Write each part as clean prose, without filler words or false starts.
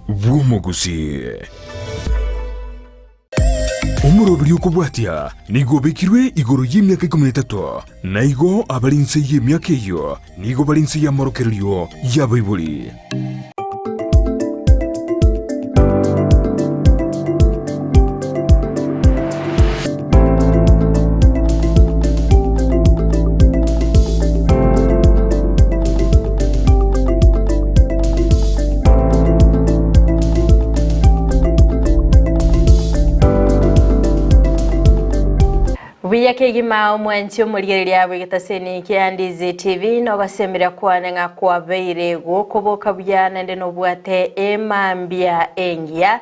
bw'omogusii. Omoroberi okobwatia nigo obekirwe igoro y'emiaka ikomi na etato, na igo abare inse y'emiaka eyio nigo bare inse y'amorokererio y'abaibori. Buya kegima omwanchi omorigereria bw'egetaseni kia Ndizi TV nogosemeria kwane ng'a kwabeire gokoboka buya naende nobwate emambia engiya.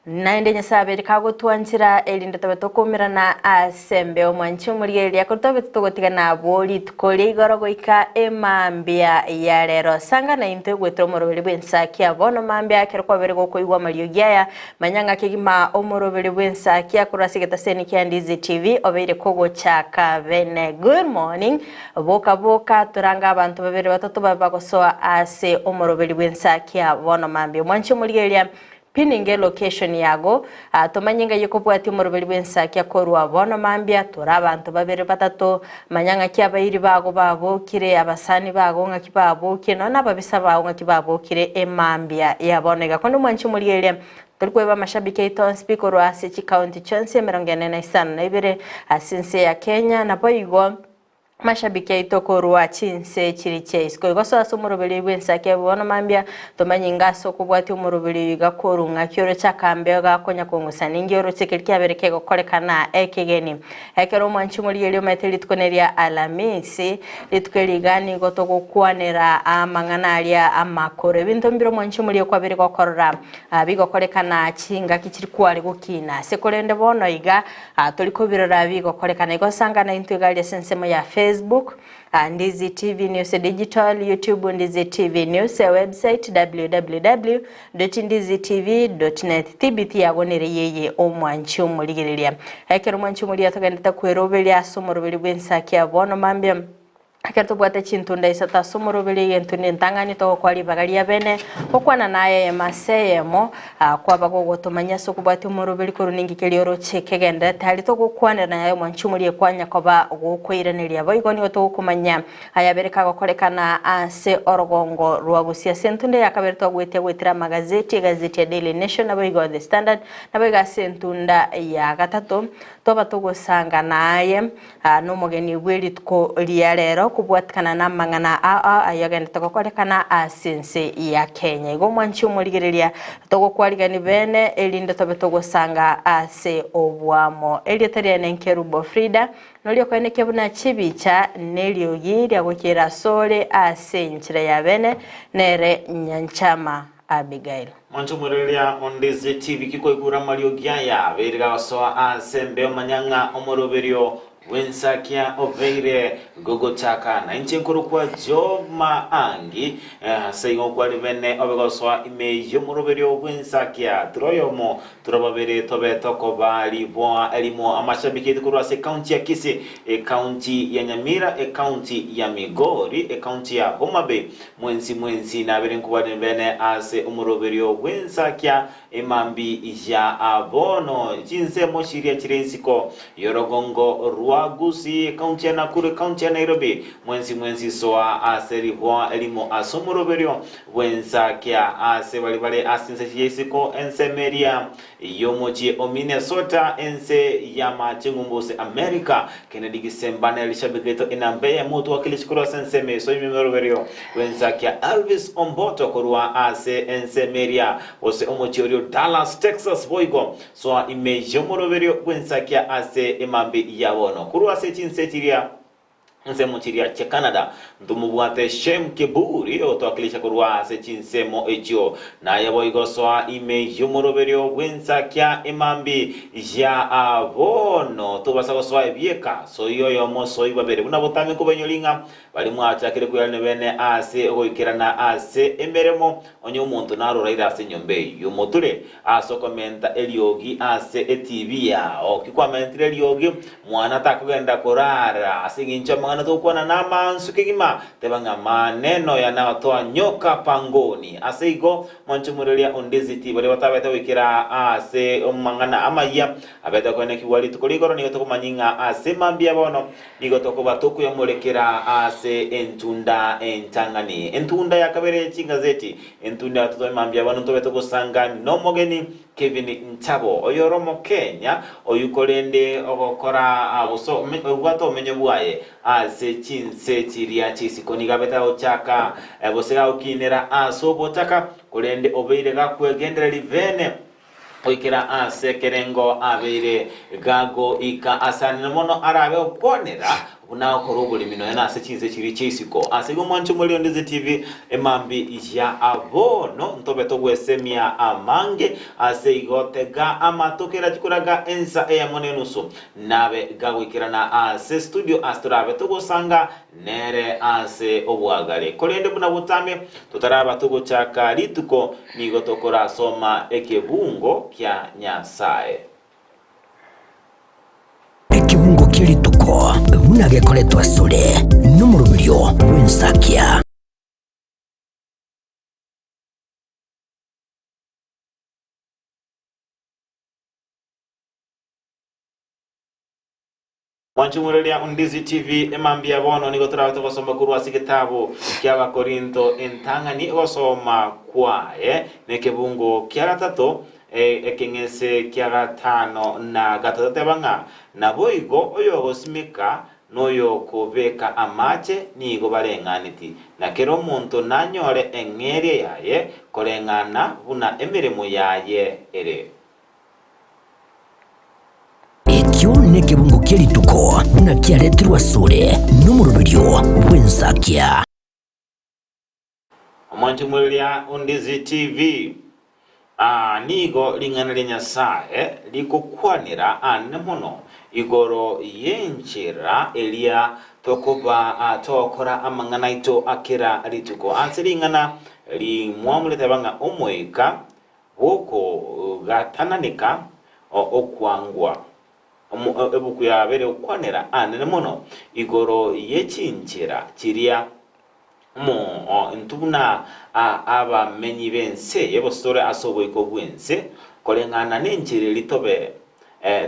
Naende Nyasae abeire kagotwanchera, erinde tobe tokoumerana ase embeo mwanche omorigereria, korende tobe titogotigana abwo rituko ria igoro goika emambia ya rero. Sanga naintwe goetera omoroberi bw'ensakia bono mambia ekero kwabeire gokoigwa amariogi aya, manya ng'a kegima omoroberi bw'ensakia korwa ase egetaseni kia Ndizi TV obeire kogochaka bene. Good morning, boka boka torange abanto babere batato babe bagosoa ase omoroberi bw'ensakia bono mambia. Mwanche omorigereria Pinning elocation yago, tomanye ng'ai okobwatia omoroberi bw'ensakia korwa bono mambia, tore abanto babere batato, manya ng'aki abairi bago babokire, abasani bago ng'aki babokire, nonya nababisa bao ng'aki babokire emambia ya bono iga. Konde mwanche omorigereria, tori kweba amashabiki aito onsi pi korwa ase chikaunti chionsi emerongo ene na isano na ibere ase ense ya Kenya, naboigo Amashabiki aito korwa chinse chiri chia isiko. Igo soa ase omoroberi bw'ensaki abe bono mambia, tomanye inga ase okobwatia omoroberi oyo iga korwa ng'aki oroche akambeo gakonya kong'usa ninki oroche keria kiabere kegokorekana ekegeni. Ekero omwanchi omorigereria omanyete rituko neria Alamisi, rituko eri iga nigo togokwanera amang'ana aria amakoro. Ebinto mbire omwanchi omorigereria kwabere gokorora bigokorekana chingaki chiri kware gokina ase korende bono iga Tori kobirora bigokorekana igo sanga naintwe iga aria ase ensemo ya Facebook, Ndizi TV News Digital, YouTube Ndizi TV News, website www.ndizitv.net. TBT yago nere yeye omwanchi omorigereria. Ekero omwanchi omorigereria togendete kweroberia ase omoroberi bw'ensaki bono mambia Ekero tobwate chintunda isato ase omoroberi egento nentang'ani togokoa ribaga ria bene gokwana naye eyemo ase eyemo, kwaba gogotomanyia ase okobwatia omoroberi korwa ninki keria oroche kegenderete aria togokwanera naye omwanchi omorie kwanya koba gokoiraneria. Boigo nigo togokomanyia ayabere kagokorekana ase orogongo rwa gusii. Ase entunda eya kabere twagwetia goetera amagazeti, egazeti ya Daily Nation naboigo The Standard, naboigo ase entunda ya gatato twaba togosanga naye Nomogeni bwe rituko ria rero kobwatikana namang'ana ao ayogendete gokorekana ase ense ya Kenya. Igo omwanchi omorigereria togokwarigani bene erinde tobe togosanga ase obwamo. Erieta riane Nkerubo Frida noria okoenekia buna chibicha neriogi riagokiera asore ase enchera ya bene nere Nyanchama Abigail. Mwanche omorereria onde ase chibiki koigura amariogi aya abeire gagosoa ase embeo manya ng'a omoroberio bw'ensakia obeire gogochaka. Na inche nkorokwa Joma Angi, ase igo kwari bene obe gosoa ime y'omoroberio bw'ensakia. Tore oyomo, tore babere tobe tokoba riboa erimo amashabiki aito korwa ase ekaunti ya Kisii, ekaunti ya Nyamira, ekaunti ya Migori, ekaunti ya Homa Bay, Mwensi mwensi nabere nkobare bene ase omoroberio bw'ensakia emambi ya bono, chinsemo chiria chire isiko y'orogongo rwa Gusii, ekaunti ya Nakuru, ekaunti ya Nairobi, mwensi mwensi soa ase riboa erimo ase omoroberio bw'ensakia ase baria bare ase chinse chia isiko ensemo eria y'omochie o Minnesota, ense y'amache ng'umbu gose America. Kennedy Gisemba nere rishabiki rito enamba eyemo otwakilichi korwa ase ensemo eye soimia emeroberio bw'ensakia Elvis Omboto korwa ase ensemo eria gose omochie oria o Dallas, Texas boigo soa ime y'omoroberio bw'ensakia ase emambi ya bono korwa ase chinse chiria Ensemo chiria chia Canada ntomobwate Shem Keburi ogotoakilisha korwa ase chinsemo echio. Naye boigo soa ime y'omoroberio bw'ensakia emambi ya bono tobasa gosoa ebieka soi oyomo soi babere buna botambe nkobainyori ng'a baria mwachakire kwerania bene ase ogoikerana ase emeremo onye omonto naroraire ase enyomba eyio moture Ase okomenta eriogi ase etibi yao. Ki kwamentire eriogi, mwana takogenda korara ase engencho y'amang'ana. Amang'ana togokwana namansu kegima, teba ng'a maneno yanagotoa nyoka pangoni. Ase igo, mwanche omoreria ondiziti, baria batabete goikera ase amang'ana amayia abete koenekigwa rituko rigoro, nigo tokomanyia ng'a ase mambia bono nigo tokoba tokoyamorekera ase entunda entang'ani. Entunda ya kabere ye chingazeti, entunda ya gatato mambia bono ntobe togosanga nomogeni Kevin Ntabo, oyore Omokenya oyio korende ogokora gose obwate obomenyo bwaye ase chinse chiria chisiko nigo abete agochaka gose gagokinera ase obotaka, korende obeire gakwegendereria ribene goikera ase ekerengo abeire gagoika ase anene mono arabe gokwanera Buna agokora oboremi nonya nase chinse chiria chia isiko. Ase igo mwanche omorero Ndizi TV emambi ya bono ntobe togwesemia amange ase igo tega amato kera chikoraga ensa eyemo na enusu nabe gagoikerana ase studio ase torabe togosanga nere ase obwagare. Korende buna botambe totaraba togochaka rituko nigo tokorasoma ekebungo kia Nyasae. Ekebungo kie rituko buna gekoretwa asore nomoroberio bw'ensakia. Mwanche mwereria Undizi TV emambia bono nigo torabe togosoma korwa ase egetabu ki'Abakorinto entang'ani ogosoma kwaye nekebungo kia gatato Ekeng'ese kia gatano na gatato teba ng'a, Naboigo oyogosimeka noyokobeka amache nigo bareng'aneti, na kera omonto nanyore eng'eria yaye koreng'ana buna emeremo yaye ere. Ekio nekebungo kie rituko buna kiaretirwe asore nomoroberio bw'ensakia. Omwancho mweria Ondizi TV. Aa nigo ring'ana ria Nyasae rigokwanera anene mono igoro y'enchera eria tokoba togokora amang'ana aito a kera rituko. Ase ring'ana rimwamu riteba ng'a omoika bw'okogatananeka okwangwa. Ebuku ya babere egokwanera anene mono igoro ye chinchera chiria Intwe buna abamenyi b'ense eye gose tore ase oboiko bw'ense, koreng'ana nenchera eria tobe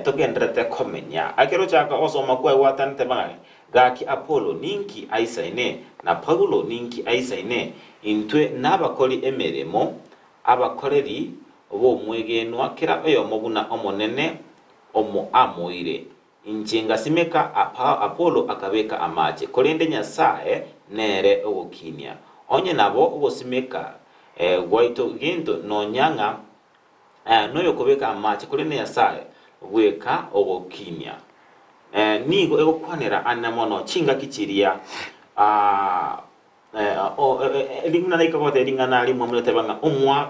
togendererete komenya. Ekero ochaka gosoma kwaye gwatanete bang'ake, Gaki Apolo ninki aisaine, na Paulo ninki aisaine? Intwe nabakori emeremo, abakoreri b'omwegenwa, kera oyomo buna Omonene amoire. Inche ngasimeka, Apolo akabeka amache, korende Nyasae nere ogokinia. Onye nabo ogosimeka gwaito gento nonya ng'a noyokobeka amache, korende Nyasae bweka ogokinia. Nigo egokwanera ane mono chingaki chiria Ring'ana naika goteba ring'ana rimwe riteba ng'a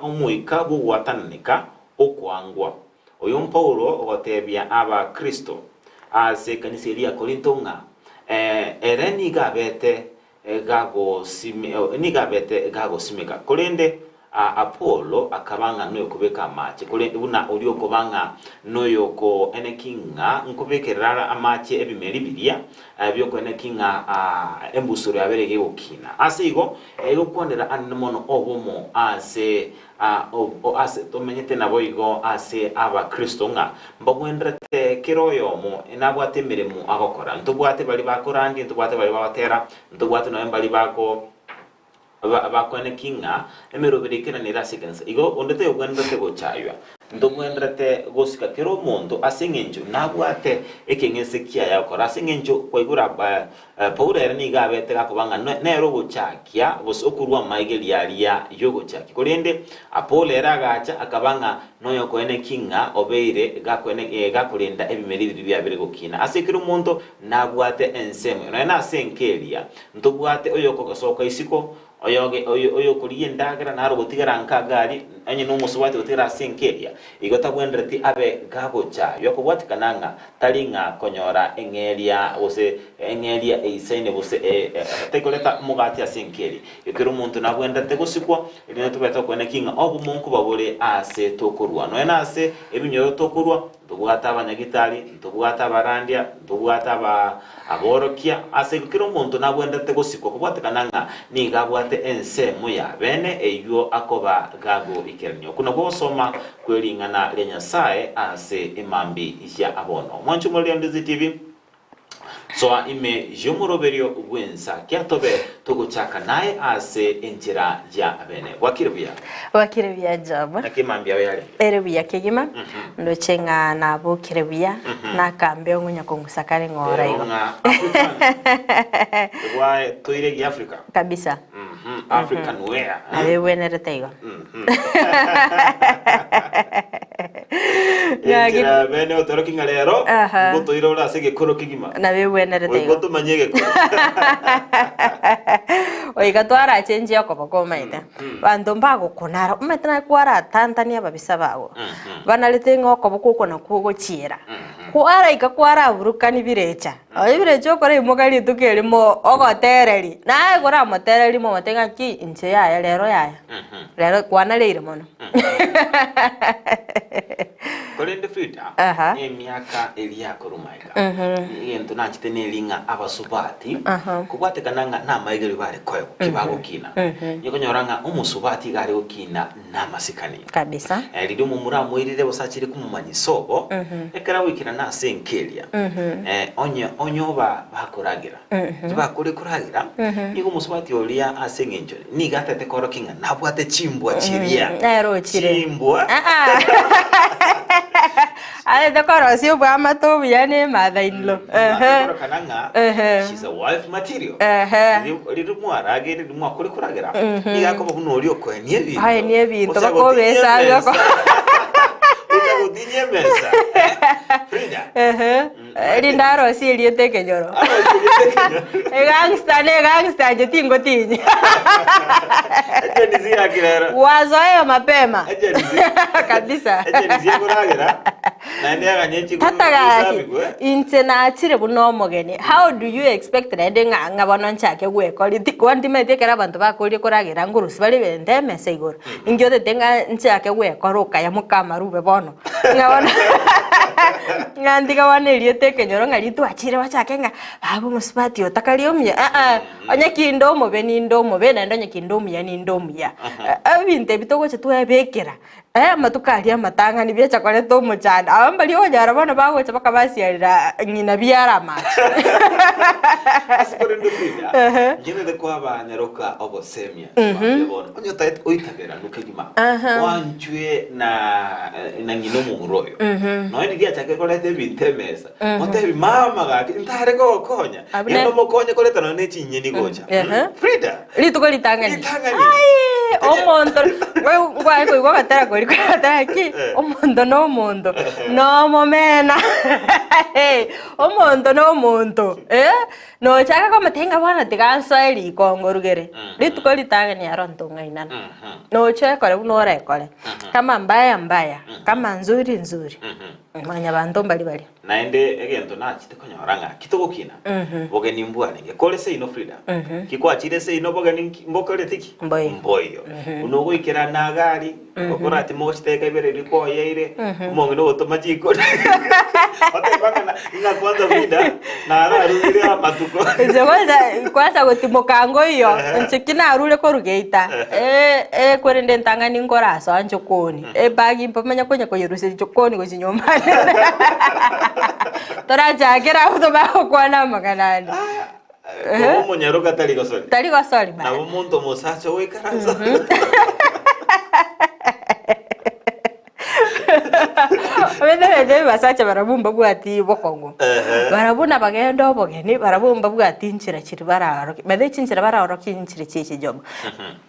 omoika bw'ogwatananeka okoangwa. Oyo Paulo ogotebia Abakristo ase ekanisa eria ya Korinto ng'a ere nigo abete nigo abete gagosimeka, korende Apolo akaba ng'a noyokobeka amache, korende buna oria okoba ng'a noyokoeneki ng'a nkobekerera are amache ebimeri biria biokoeneki ng'a embusuro yabo ere gegokina. Ase igo, egokwanera anene mono obomo ase ase tomenyete naboigo ase Abakristo ng'a mbagwenderete kera oyomo nabwate emeremo agokora. Ntobwate baria bakorandia, ntobwate baria bagotera, ntobwate nonya mbaria bako Bakoeneki ng'a emeroberi eikeranire ase ekanisa. Igo onde tayobwenerete gochaywa. Ntobwenerete gosika kera omonto ase engencho nabwate ekeng'ese kiaye agokora. Ase engencho kwaigure Paulo ere nigo abete gakoba ng'a nere ogochakia gose okorua amaigerio aria y'ogochakia. Korende Apolo ere agacha akaba ng'a noyokoeneki ng'a obeire gakorenda ebimeri biria biabire gokina. Ase kera omonto nabwate ensemo nonya nase enka eria. Ntobwate oyokosoka isiko, oyoge oyokorigia endagera naro gotigara nka iga aria. Onye nomosubati gotigara ase enka eria, igo tagwenereti abe gagochaywa kobwatikana ng'a tari ng'a konyora eng'eria gose eng'eria eisaine gose tari koreta omogati ase enka eria. Igo kera omonto nagwenerete gosikwa, erinde tobe tokoeneki ng'a obomo nkoba bore aase tokorua. Nonya nase ebinyoro tokorua, Ntobwate abanyagitari, ntobwate abarandia, ntobwate aba aborokia, ase igo kera omonto nagwenerete gosikwa kobwatekana ng'a nigo abwate ensemo ya bene eyio akoba gagoikerania. Okwo nakwo ogosoma kwe ring'ana ria Nyasae ase emambi ya bono. Mwanche omoreri o Ndizi TV. Soa ime y'omoroberio bw'ensa, kia tobe togochaka naye ase enchera ya bene. Bwakire buya? Bwakire buya Job. Naki mambia ao yarenge? Ere buya kegima, ndoche ng'a nabokire buya, nakambe ong'onya kong'usa kare ng'ora Ero igo. ng'a African. Ebwae toire gi Africa. Kabisa. African wear. Nabo ebwenerete igo. Ng'aki- Enchera bene otoroki ng'a rero Aha. ngotoire ore ase egekoro kegima. Nabo ebwenerete Goika igo. otomanye egekoro. Oika twarachenchia okoboko omanyete. Banto mbagokonara, omanyete naye kwaratantania ababisa bago. Banarete ng'a okoboko oko nakwo ogochiera. Kwaraika kwaraburukani birecha. Nonya ebirecha okoraimoka rituko erimo ogotereri, naye koramotereri momote ng'aki inche yaya rero yaya, rero kwanareire mono. Korende Frida, Aha. emiaka eria yakorwa magega, egento nanchete neri ng'a abasubati, kobwatekana ng'a namaigerio bare koegwa ki bagokina. Nigo okonyora ng'a omosubati iga are gokina namasikani. Kabisa. Eh, riria omomura amoirire gose achire komomanyisa obo, ekero agoikerana ase enka eria, eh, onye onye oba bakoragera, tibakore koragera, nigo omosubati oria ase eng'encho nigo atete korokia ng'a nabwate chimbwa chiria. Nere ochire. Chimbwa. Ah, ah. Arete korosia obwamate obuya ne mother in law. Ehe. Akorokana ng'a Ehe. she's a wife material. Ehe. Riri- riri mwarageire riri mwakore koragera nigo akoba buna oria okoenia ebinto. Aenie ebinto, Ocha baka gotinyia obesa emesa. abio Ocha gotinyia emesa. Eh, Frida. Ehe. Rinde arosie erieta ekenyoro. Arosie erieta ekenyoro. Egangster ne egangster inche tingotinyia. Eche ndisi gaki rero. Wazoea mapema. Eche ndisi. Kabisa. Eche ndisi ekoragera. Naende yaganye chikuru Tata gaki, chisabigwe. inche nachire buna omogeni, how do you expect naende ng'a ng'a bono nchake gwekori ti kwani timanyeti ekero abanto bakoria koragera ngorusia bare ebento emesa igoro, inki otete ng'a nchake gwekora okaya mokamarube bono, ng'a bono ng'a ntiga bono erieta ekenyoro ng'a ritwachire bachake ng'a baba omosubati otakari omuya aa, onye kinde omobe ninde omobe naende onye kinde omuya ninde omuya. Ebinto ebi togocha twebekera. Amatuko aria amatang'ani biacha koreta omochando, aba mbaria okonyora bono bagocha bakabasiarera ng'ina biara amache. Ase korende Frida, Ehe. ngenete kwabanyaroka obosemia mambia bono. Onye otagete oitaberanu kegima, oanchwe na na ng'ina omomura oyo. Nonya riria achakire koreta ebinto emesa, otebi mama gaki ntare kogokonya. Abwo ne- Genda omokonye koreta nonya ne chinyeni gocha. Ehe. Frida, Rituko ritang'ani. Ritang'ani. Aye, omonto ngwaye koigwa agatera koria koratera ki omonto na omonto nomomena omonto na omonto eh, nochaka komotebia ng'a bono tiga nsoe riko ngorugere rituko ritang'ani aro ntong'ainana nocha ekore buna orekore kama mbaya mbaya kama nzuri nzuri mwanyabanto mbari baria. Naende egento nachete konyora ng'a ki togokina, bogeni mbwarenge. Kore seino Frida, ki kwachire seino bogeni nki- mbokorete ki? Mboiyo. Mboiyo. Buna ogoikerana iga aria, okorati mogochiteka ibere riria kwaoyeire, omong'ina ogotoma chikoni. Oteba ng'a na- ng'a kwanza Frida, nararugire amatuko. Inche kwanza kwanza gotimoka ngoiyo, inche ki narure korwa geita, ekwerende entang'ani nkorasoa nchokoni. Ebagi mbamanya konya koyerusia chikoni gochia nyomba torachakere abwo tobare gokwana amang'ana ande. Koba omonyaroka tari gosori. Tari gosori bana. Nabo omonto omosacha ogoikaransa. Omanyete abasacha barabwo mbabwati bokong'u. Ehe. Barabwo nabagenda obogeni, barabwo mbabwati nchera chiria baraorokie, by the way chinchera baraorokie nchire chia echijob.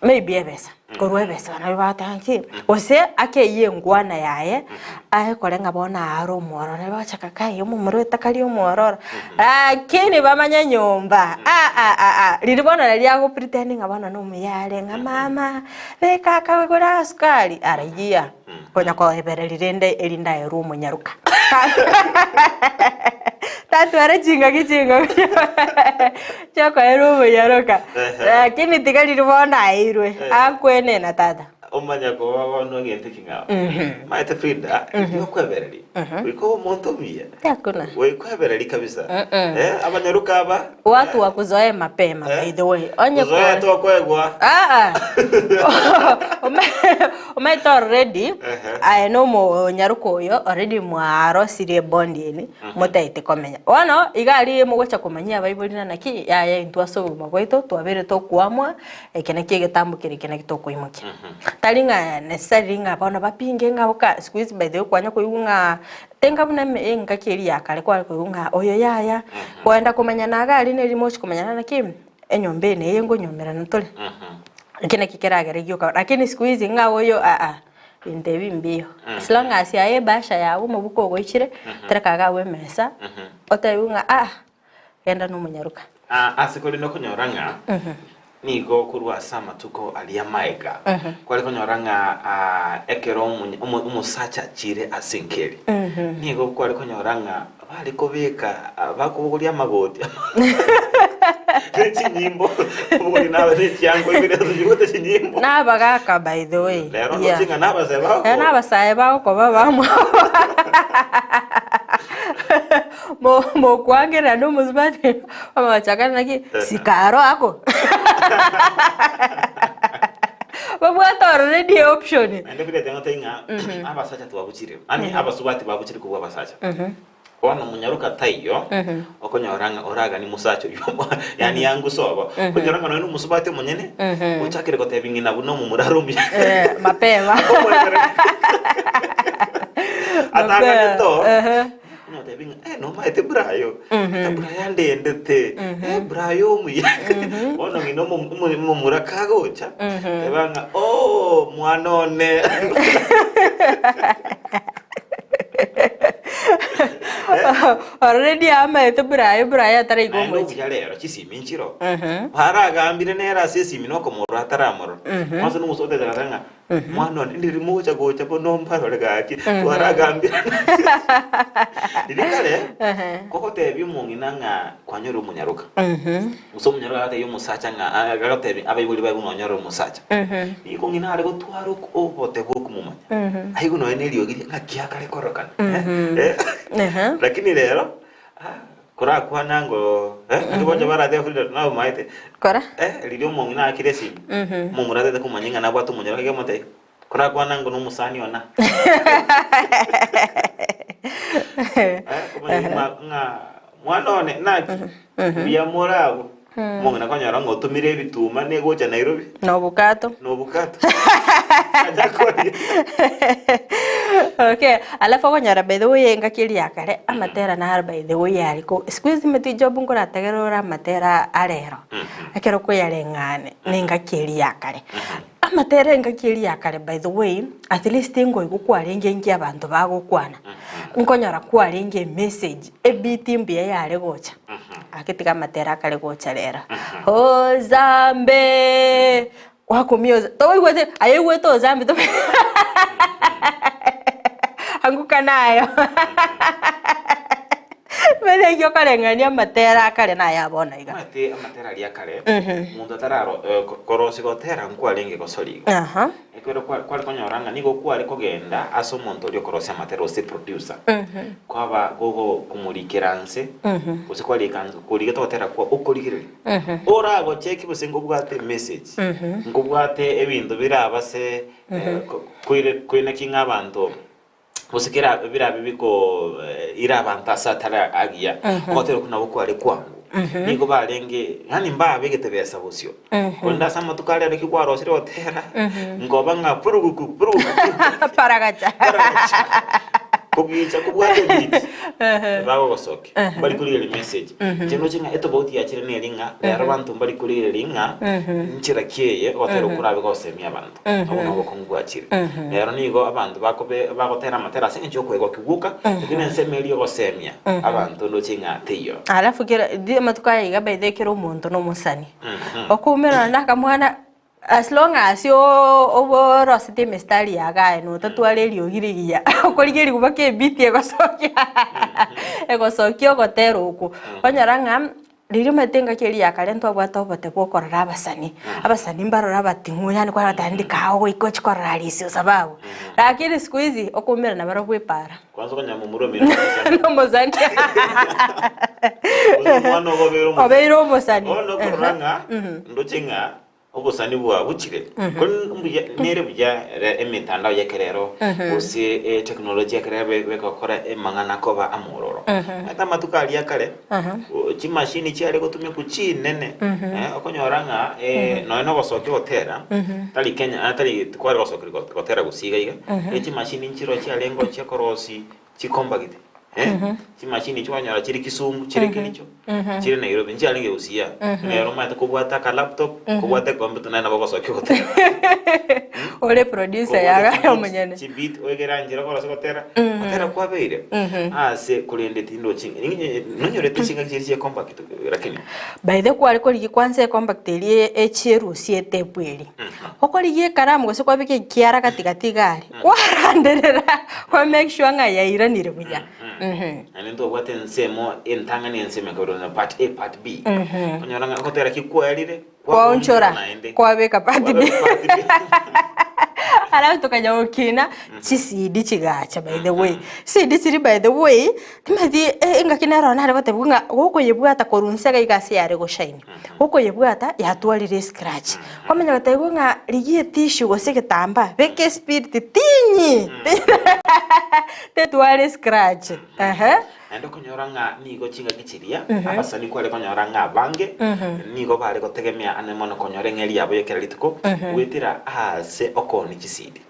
Maybe ebesa. Korwa ebesa nabo bagoteba ng'aki, gose akeyie engwana yaye, aekore ng'a bono are omwororo, nabo bagochaka kai omomura oyo takari omwororo, lakini bamanye nyomba aa riria bono nario ago pretend ng'a bono na omuya are ng'a mama, beka akagoro agasukari, araiya, konya koebereria rende erinde aerwe omonyaroka. Tatwara chingaki chingaki chiokoerwa omonyaroka, lakini tiga riria bono aeirwe, akwenena tata. Omanya koba bono egento eking'ao. Maete Frida, riria okwebereria, goika obe omonto omuya. Hakuna. Goika oebererie kabisa. Eh, abanyaroka aba. Watu wakuzoee mapema by the way. Onye Kuzoea ko- tokoegwa. Ah, ah. Omanyete already aye na omonyaroka oyo already mwarosirie ebond eri motaete komenya. Bono iga aria mogocha komanyia abaibori na naki yaya intwe ase obogima bwaito twabeire tokoamua eke nakio egetambo kere eke nakio tokoimokia. Tari ng'a necessarily ng'a bono bapinge ng'a boka siku hizi by the way kwanya koigwa ng'a tenga buna engaki eria ya kare kware koigwa ng'a oyo yaya kwenda komanyana iga aria neri mochi komanyana naki enyomba eye neye nkonyomerana tore. Eki naki keragere gioka lakini siku hizi ng'a oyo aa binto ebi mbiyo. As long as aye ebahasha yago omobuko ogoichire, tereka iga agwo emesa, otebiwe ng'a aa genda na omonyaroka. Aa ase korende okonyora ng'a nigo korwa ase amatuko aria amaega, kware konyora ng'a aa ekero omonye omo omosacha achire ase enkeri, nigo kware konyora ng'a Bare kobeka bakobogoria amagoti ne chinyimbo, kobogoria na ne chiango ibere tochigwete chinyimbo. Nabagaka by the way. Rero Yeah. ndoche ng'a nabasae bagokoba. Rero nabasae bagokoba bamwabo. Mo- Mokwangerera na omosubati bamachakana naki sikaro ako. Babwate already option. Naende birete ngotebie ng'a abasacha twabuchire, yaani abasubati babuchire kobua abasacha. Bono omonyaroka taiyo okonyora ng'a oraganie omosacha oyio yaani yangusa obo. Okonyora ng'a nonya na omosubati omonyene ochakire gotebia ng'ina buna omomura are omuya. Eh, mapema. Atang'anete oo, Ehe. onotebia ng'a eh nomaete Brayo, ata Brayo andendete, eh Brayo omuya. Bono ng'ina omo- omo- omomura kagocha, teba ng'a ooh mwana one. Already amaete Brayo, Brayo ataraigwa Naende omochie. obuya rero chisimi nchiro baragambire nere ase esimi nokomorora ataramorora kwanza nomosa otebera ng'a mwana one ndiri mogocha gocha bono mbarore gaki twaragambire riria kare kogotebia omong'ina ng'a kwanyora omonyaroka gose omonyaroka agatebia omosacha ng'a agatebia abaibori baye buna onyore omosacha nigo ng'ina are gotwara obote bwa okomomanya Aigwe nonya neriogi ria ng'aki akare korokana eh, Ehe. lakini rero ah, korakwana ngo eh, naki bocha baratebe Frida nawe omaete Kora. eh, riria omong'ina aakire esimi omomura atete komanya ng'a nabwate omonyoro gaki amotebie korakwana ngo nomosani ona eh, komanya ng'a ng'a mwana one naki mbuya more abwo Omong'ina konyora ng'a otomire ebituma negocha Nairobi. Na obokato. Na obokato. Acha koria. Okay, alafu okonyora by the way engaki eria ya kare amatera naro by the way ariko siku hizi omanyete job nkorategerera ore amatera arero ekero okoyareng'ane na engaki eria ya kare. Amatera engaki eria ya kare by the way at least ngoigwa kwarenge nki abanto bagokwana, nkonyora kwarenge emessage ebeat mbuya yare gocha. Gaki tiga amatera akare gocha rero. Ozambe! Gwakumia oza toigwete aye oigwete ozambe to anguka nayo. Buna ekio okoreng'ania amatera akare na aya bono iga. Omanyete amatera aria akare, omonto atararo korosia gotera nkwarenge gosori igo. Aha. Ekero kwa kware konyora ng'a nigo kware kogenda ase omonto oria okorosia amatera gose producer, kwaba gogo komorikera nse, gose kwarika nse korigete ogotera kwa okorigereria, oragocheki gose nkobwate emessage, nkobwate ebinto birabase ko koire koineki ng'a abanto gose kera birabe biko ira abanto ase atari agiya, ogotera okwo nabo kware kwango. Nigo barenge yaani mbabegete besa bosio, korende ase amatuko aria naki kwarosire gotera, nkoba ng'a puruguku puruguku Paragacha. paragacha. Kogicha kobwate ebeat, bagogosokia. Mbari korigereria message. Inche ndoche ng'a etofauti yachire neri ng'a, rero abanto mbari korigereria ng'a, nchera ki eye ogotera okwo orabe gosemia abanto. Obwo nobwo obokong'u bwachire. Rero nigo abanto bakobe bagotera amatera ase eng'encho yokoegwa kigwoka, lakini ensemo eria yogosemia abanto ndoche ng'a teiyo. Alafu kera amatuko aya iga by the way kera omonto nomosani. Okoumerana na akamwana As long as oborosete emistari yago aye na otatwara eriogi rigiya, okorigereria mpaka ebeat egosokia egosokia ogotera okwo, onyora ng'a riria omanyete engaki eria ya kare ntwabwate obote bwa okorora abasani, abasani mbarore abating'u yaani kwarora ati kaa ogoika ochie korora Arisi o sababu, lakini siku hizi okoumerana barobwo epaara. Kwanza okonyora momura omino nomosani. Nomosani. Gose omwana ogo obeire omosani. Obeire omosani. Bono okorora ng'a ndoche ng'a obosani bwabuchire. Korende mbuya nere buya ere emetandao ya ekerero gose eteknoloji ya ekerero ebe egokora amang'ana koba amororo. Omanyete amatuko aria akare, chimashini chiare gotumekwa chinene, okonyora ng'a nonya na ogosokia ogotera, tari Kenya tari tikware gosokia gotera gose iga iga, echimashini nchiroo chiarenge gochia korosia chikombagete, chimashini echio kwanyora chire Kisumu, chire Kericho, chire Nairobi, nchiarenge gusii aa. Nero omanyete kobwate akalaptop, kobwate ecomputer naye nabo ogosokia ogotera. Ore producer Kobwate yaga chibeat, omonyene. chibeat oegere nchera okorosia gotera, gotera kwabeire ase korende tindochi nonyorete chingaki chiria chia compact lakini. By the way kware korigia kwanza ecompact eria echierusie etape eria. Okorigia ekaramu gose kwabeka ekiara gati gati iga aria, kwaranderera kwa make sure ng'a yairanire buya. Naende ntobwate ensemo entang'ani ensemo ekabere na part A part B. Okonyora ng'a ogotera ki kwaerire, Kwaonchora, naende. kwabeka part B. Kwabeka part B. Alafu tokanya gokina, chi CD chigacha by the way. CD chiri by the way, timanyeti engaki nero nare gotebiwa ng'a gokoyebwata korwa inse iga iga ase yare goshine. Gokoyebwata yatwarire escratch. Kwamanya gotebiwa ng'a rigia etissue gose egetambaa, beka espirit tinyi! Tetwara escratch, ehe. Naende okonyora ng'a nigo chingaki chiria abasani kware konyora ng'a abange nigo bare gotegemea ane mono konyora eng'eria yabo ya kera rituko goetera aase okooni chisidi.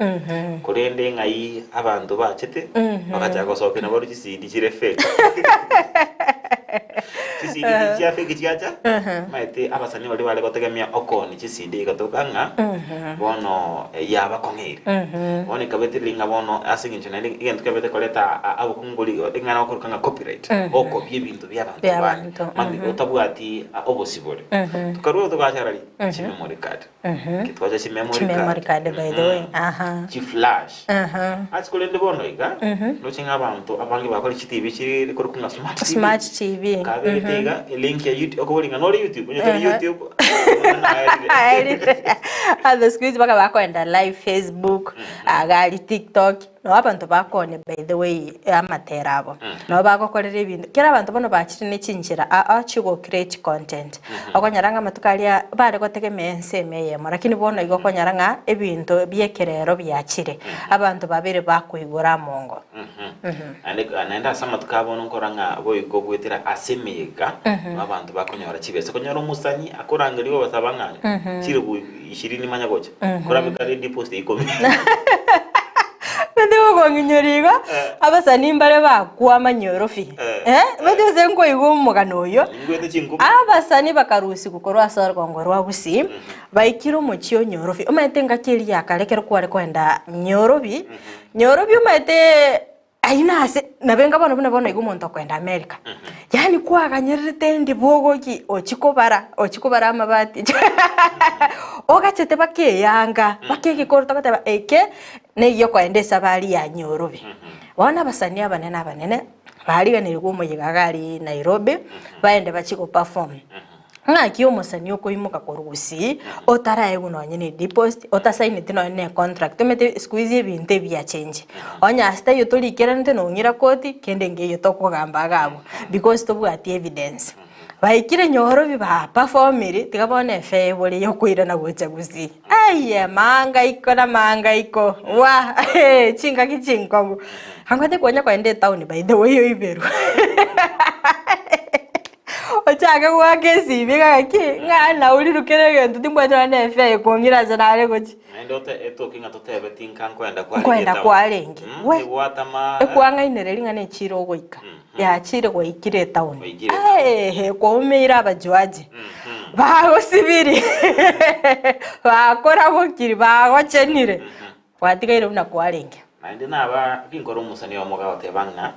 Korende ng'ai abanto bachete bagachaka gosokia nabarobwo chisidi chire fake. Chisidi chiria chia fake chiacha, omanyete abasani baria bare gotegemea okooni chisidi egatoka ng'a bono yabakong'eire. Bono ekabetereria ng'a bono ase eng'encho naende egento kiabete koreta obokong'u bori eng'ana bakoruka ng'a copyright, okobia ebinto bia abanto bande, Bi'abanto, mani otabwati obosibore. Tokarua togacha arari chimemory card. Ki twacha chimemory Chimemory card, card by the way, aha. chiflash. Aha. Ase korende bono iga, ndoche ng'a abanto abange bakore chitibi chiri korokwa ng'a smart TV. Smart TV. Kabegete iga elink ya YouTube, okobori ng'a nore YouTube, onye tori YouTube, amang'ana aerire. Aerire. Ase siku hizi mpaka bakoenda live Facebook, agari TikTok, nabo abanto bakonya by the way amatera abo. Nabo bagokorera ebinto, kera abanto bono bachire ne chinchera aa chigo create content. Okonyora ng'a amatuko aria bare gotegemea ensemo eyemo, lakini bono igo okonyora ng'a ebinto bia ekerero biachire, abanto babere bakoigora amongo. Naende naende ase amatuko aya bono nkorora ng'a boigo goetera ase emeyega, nabo abanto bakonyora chibesa. Okonyora omosani akorangerigwa ogosaba ng'a chilifu ishirini manya gocha, korabe kare deposit ikomi. Omanyete gokong'inyora igo, abasani mbare bakwama nyorofi, Eh. omanyete gose nkoigwa omogano oyio, Nigwete chinkubi. abasani bakarusigwa korwa ase orogongo rwa Gusii, baikire omochie o Nyorobi. Omanyete engaki eria ya kare ekero kware kogenda Nyorobi, Nyorobi omanyete ayio nase nabo enga bono buna bono iga omonto okoenda America, yaani kwaganyererete endi bogoki ochie kobara ochie kobara amabati ogachete mpaka eyanga mpaka egekoro togoteba eke neyio okoenda esabari ya Nyorobi. Bono abasani abanene abanene bariganerigwe omoyega iga aria Nairobi, baende bachie go perform. Ng'aki omosani okoimoka korwa gusii, otaraegwa nonye ne deposit, otasaineti nonye ne contract, omanyete siku hizi ebinto ebi biachengi. Onye ase taiyo torikeranete nong'ira koti, kende nkeiyo tokogamba iga abwo, because tobwati evidence. Baikire nyorobi ba performiri, tiga bono efare ebore ya okoirana gocha gusii. Aye maangaiko na maangaiko, wah chingaki chinkong'u. Ang'o tikonya kogenda etown by the way oiberwe. Ochake goaka esibi ng'a gaki, ng'a nauriru kera egento timbwati nonya na efare ekong'ira ase nare gochia. Naende ote etoke ng'a totebeti nka nkoenda kwarenge Nkoenda etown. kwarenge. We, Egwatama, eh? ekwang'ainereria ng'a nechire ogoika, yachire gwaikire etown. Gwaikire etown. Eeh, kwaumeire abajuaji, bagosibirie, bakorabokiri, bagochenire, gwatigaire buna kwarenge. Naende naba ginkora omosani oyomo gagoteba ng'a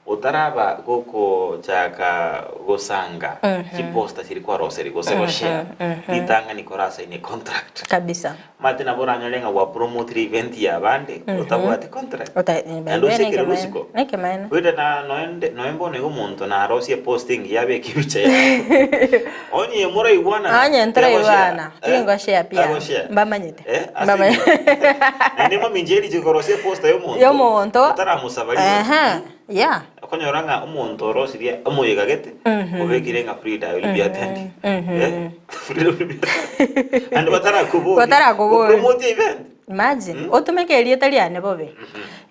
otaraba gokochaka gosanga chiposta chiria kwaroseria gose goshare, ritang'ani korasaine econtract. Kabisa. Omanyete nabo oranyore ng'a gwapromotire event y'abande otabwati contract. Ota- Naende osekere Nekemaene, rosiko. nekemaene. Oite na noende noe mbono iga omonto narosie epost engiya abeke ebicha yaye. Onye moraigwanana, Onye ntoraigwana, tigoshare. Eh? tingoshare pi aa. Tagoshare. Mbamanyete. Eh, ase Mbamanyete. Naende mamincha eriche korosia eposta y'omonto Y'omonto. otaramusaba ribaga. Ehe, yeah. Okonyora ng'a omonto orosirie omoyega gete, obekire ng'a Frida will be attending. Eh, Frida will be attending. Naende batarakoboria. Batarakoboria. Opromote event. Imagine, otumeke erieta riane bobe.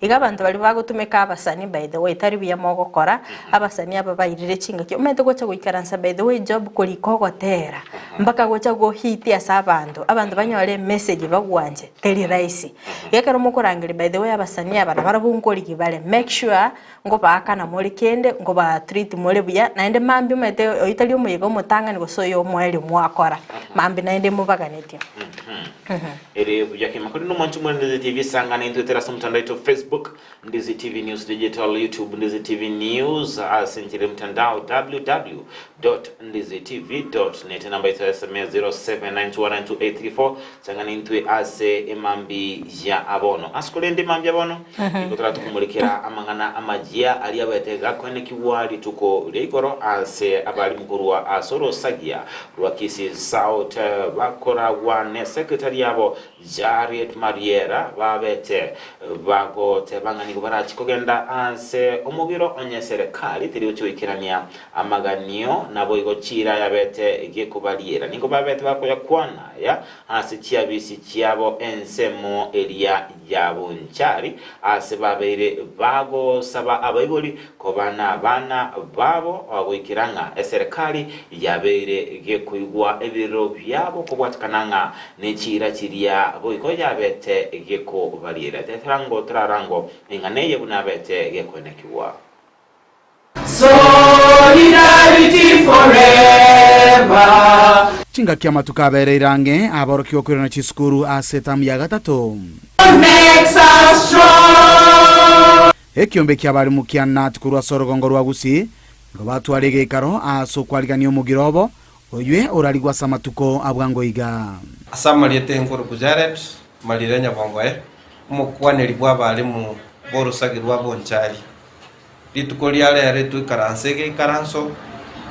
Iga abanto baria bagotumeka abasani by the way tari buya mogokora, abasani aba bairire chingaki, omanyete gocha goikaransa by the way job korika ogotera, mpaka gocha go hit ase abanto, abanto banyore emessage bagwanche, teri rahisi. Iga ekero mokorangeria by the way abasani aba nabarabwo nkorigi bare, make sure ngobaakana more kende, ngoba treat more buya, naende mambia omanyete oyio tari omoyega omotang'ani gose oyo omoerio mwakora, mambia naende mobaganetie. Ere buya kegima. Korende omwanchi omore Ndizi TV sangana intwe tere ase omotandao oito Facebook, Ndizi TV News Digital, YouTube, Ndizi TV News, ase enchera y'omotandao www.ndizitv.net, enamba yaito ya SMS 0792192834, sangana intwe ase emambi ya abono. Ase korende emambi ya bono, nigo toratokomorekera amang'ana amayia aria abete gakoenekigwa rituko ria igoro ase abarimu korwa ase orosagia rwa Kisii South bakoragwa ne secretary yabo Jared Mariera babete bagoteba ng'a nigo barachi kogenda ase omogiro onye serekari teri gochia goikerania amaganio naboigo chiira yabete gekobariera. Nigo babete bakoyakwana aya ase chiabisi chiabo ensemo eria ya Bonchari ase babeire bagosaba abaibori koba nabana babo goikera ng'a eserekari yabeire gekoigwa ebirero biabo kobwatekana ng'a nechiira chiria boigo yabete gekobariera. Teterango torarango eng'ana eye buna yabete gekoenekigwa. Solidarity forever. Chingaki amatuko abereire ang'e aborokigwa koirana chisukuru ase etamu ya gatato. Makes us strong. Ekiombe ki'abarimu kia Nat korwa ase orogongo rwa Gusii nigo batware egeikaro ase okwarigania omogiro obo, oywe orarigwe ase amatuko a bwango iga. Ase amarieta enkoruku Jared Marire Nyabongoe, omokwaneri bw'abarimu b'orosagi rwa Bonchari. Rituko ria reero toikaranse egeikaranso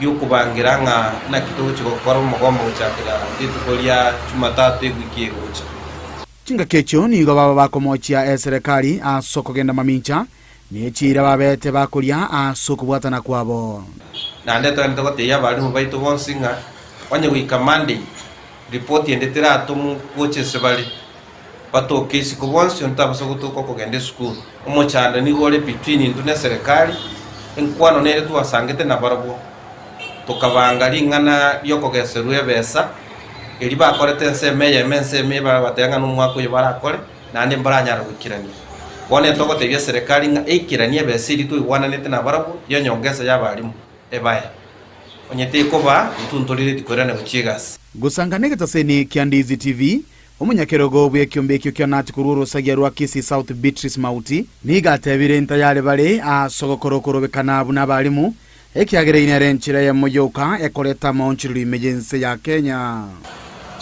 gi'okobangira ng'a naki togochia gokora omogombo gochakera rituko ria Jumatatu ewiki egocha. Chingaki echio nigo baba bakomochia eserekari ase okogenda mamincha, ne chiira babete bakoria ase okobwatana kwabo. Naende togende togotebia abalimu baito bonsi ng'a onye goika Monday ripoti ende teratomwe gocha ase bare, batoke isiko bonsi onde tabasa gotoka okogenda esukuru. Omochando nigo ore between intwe na eserekari, enkwano nere twasangete nabarabwo, tokabanga ring'ana riokogeserwa ebesa, eria bakorete ensemo eyemo ensemo eye babatebia ng'a nomwaka oyo barakore, naende mbaranyare goikerania. Bono etogotebia eserekari ng'a eikeranie ebesa eria twaigwananete nabarabwo, yenyongesa y'abalimu ebae. Onye tekobaa, intwe ntorire tikoirana gochia egasi. Gosanga negetaseni kia Ndizi TV, Omonyakerogo bw'ekiombe ekio kia Nati korwa orosagia rwa Kisii South Beatrice Mauti nigo atebire ntayare bare ase ogokora okorobekana buna abalimu, ekiagera eyio nere enchera eyemo yoka ekoreta amaonchorerio ime y'ense ya Kenya.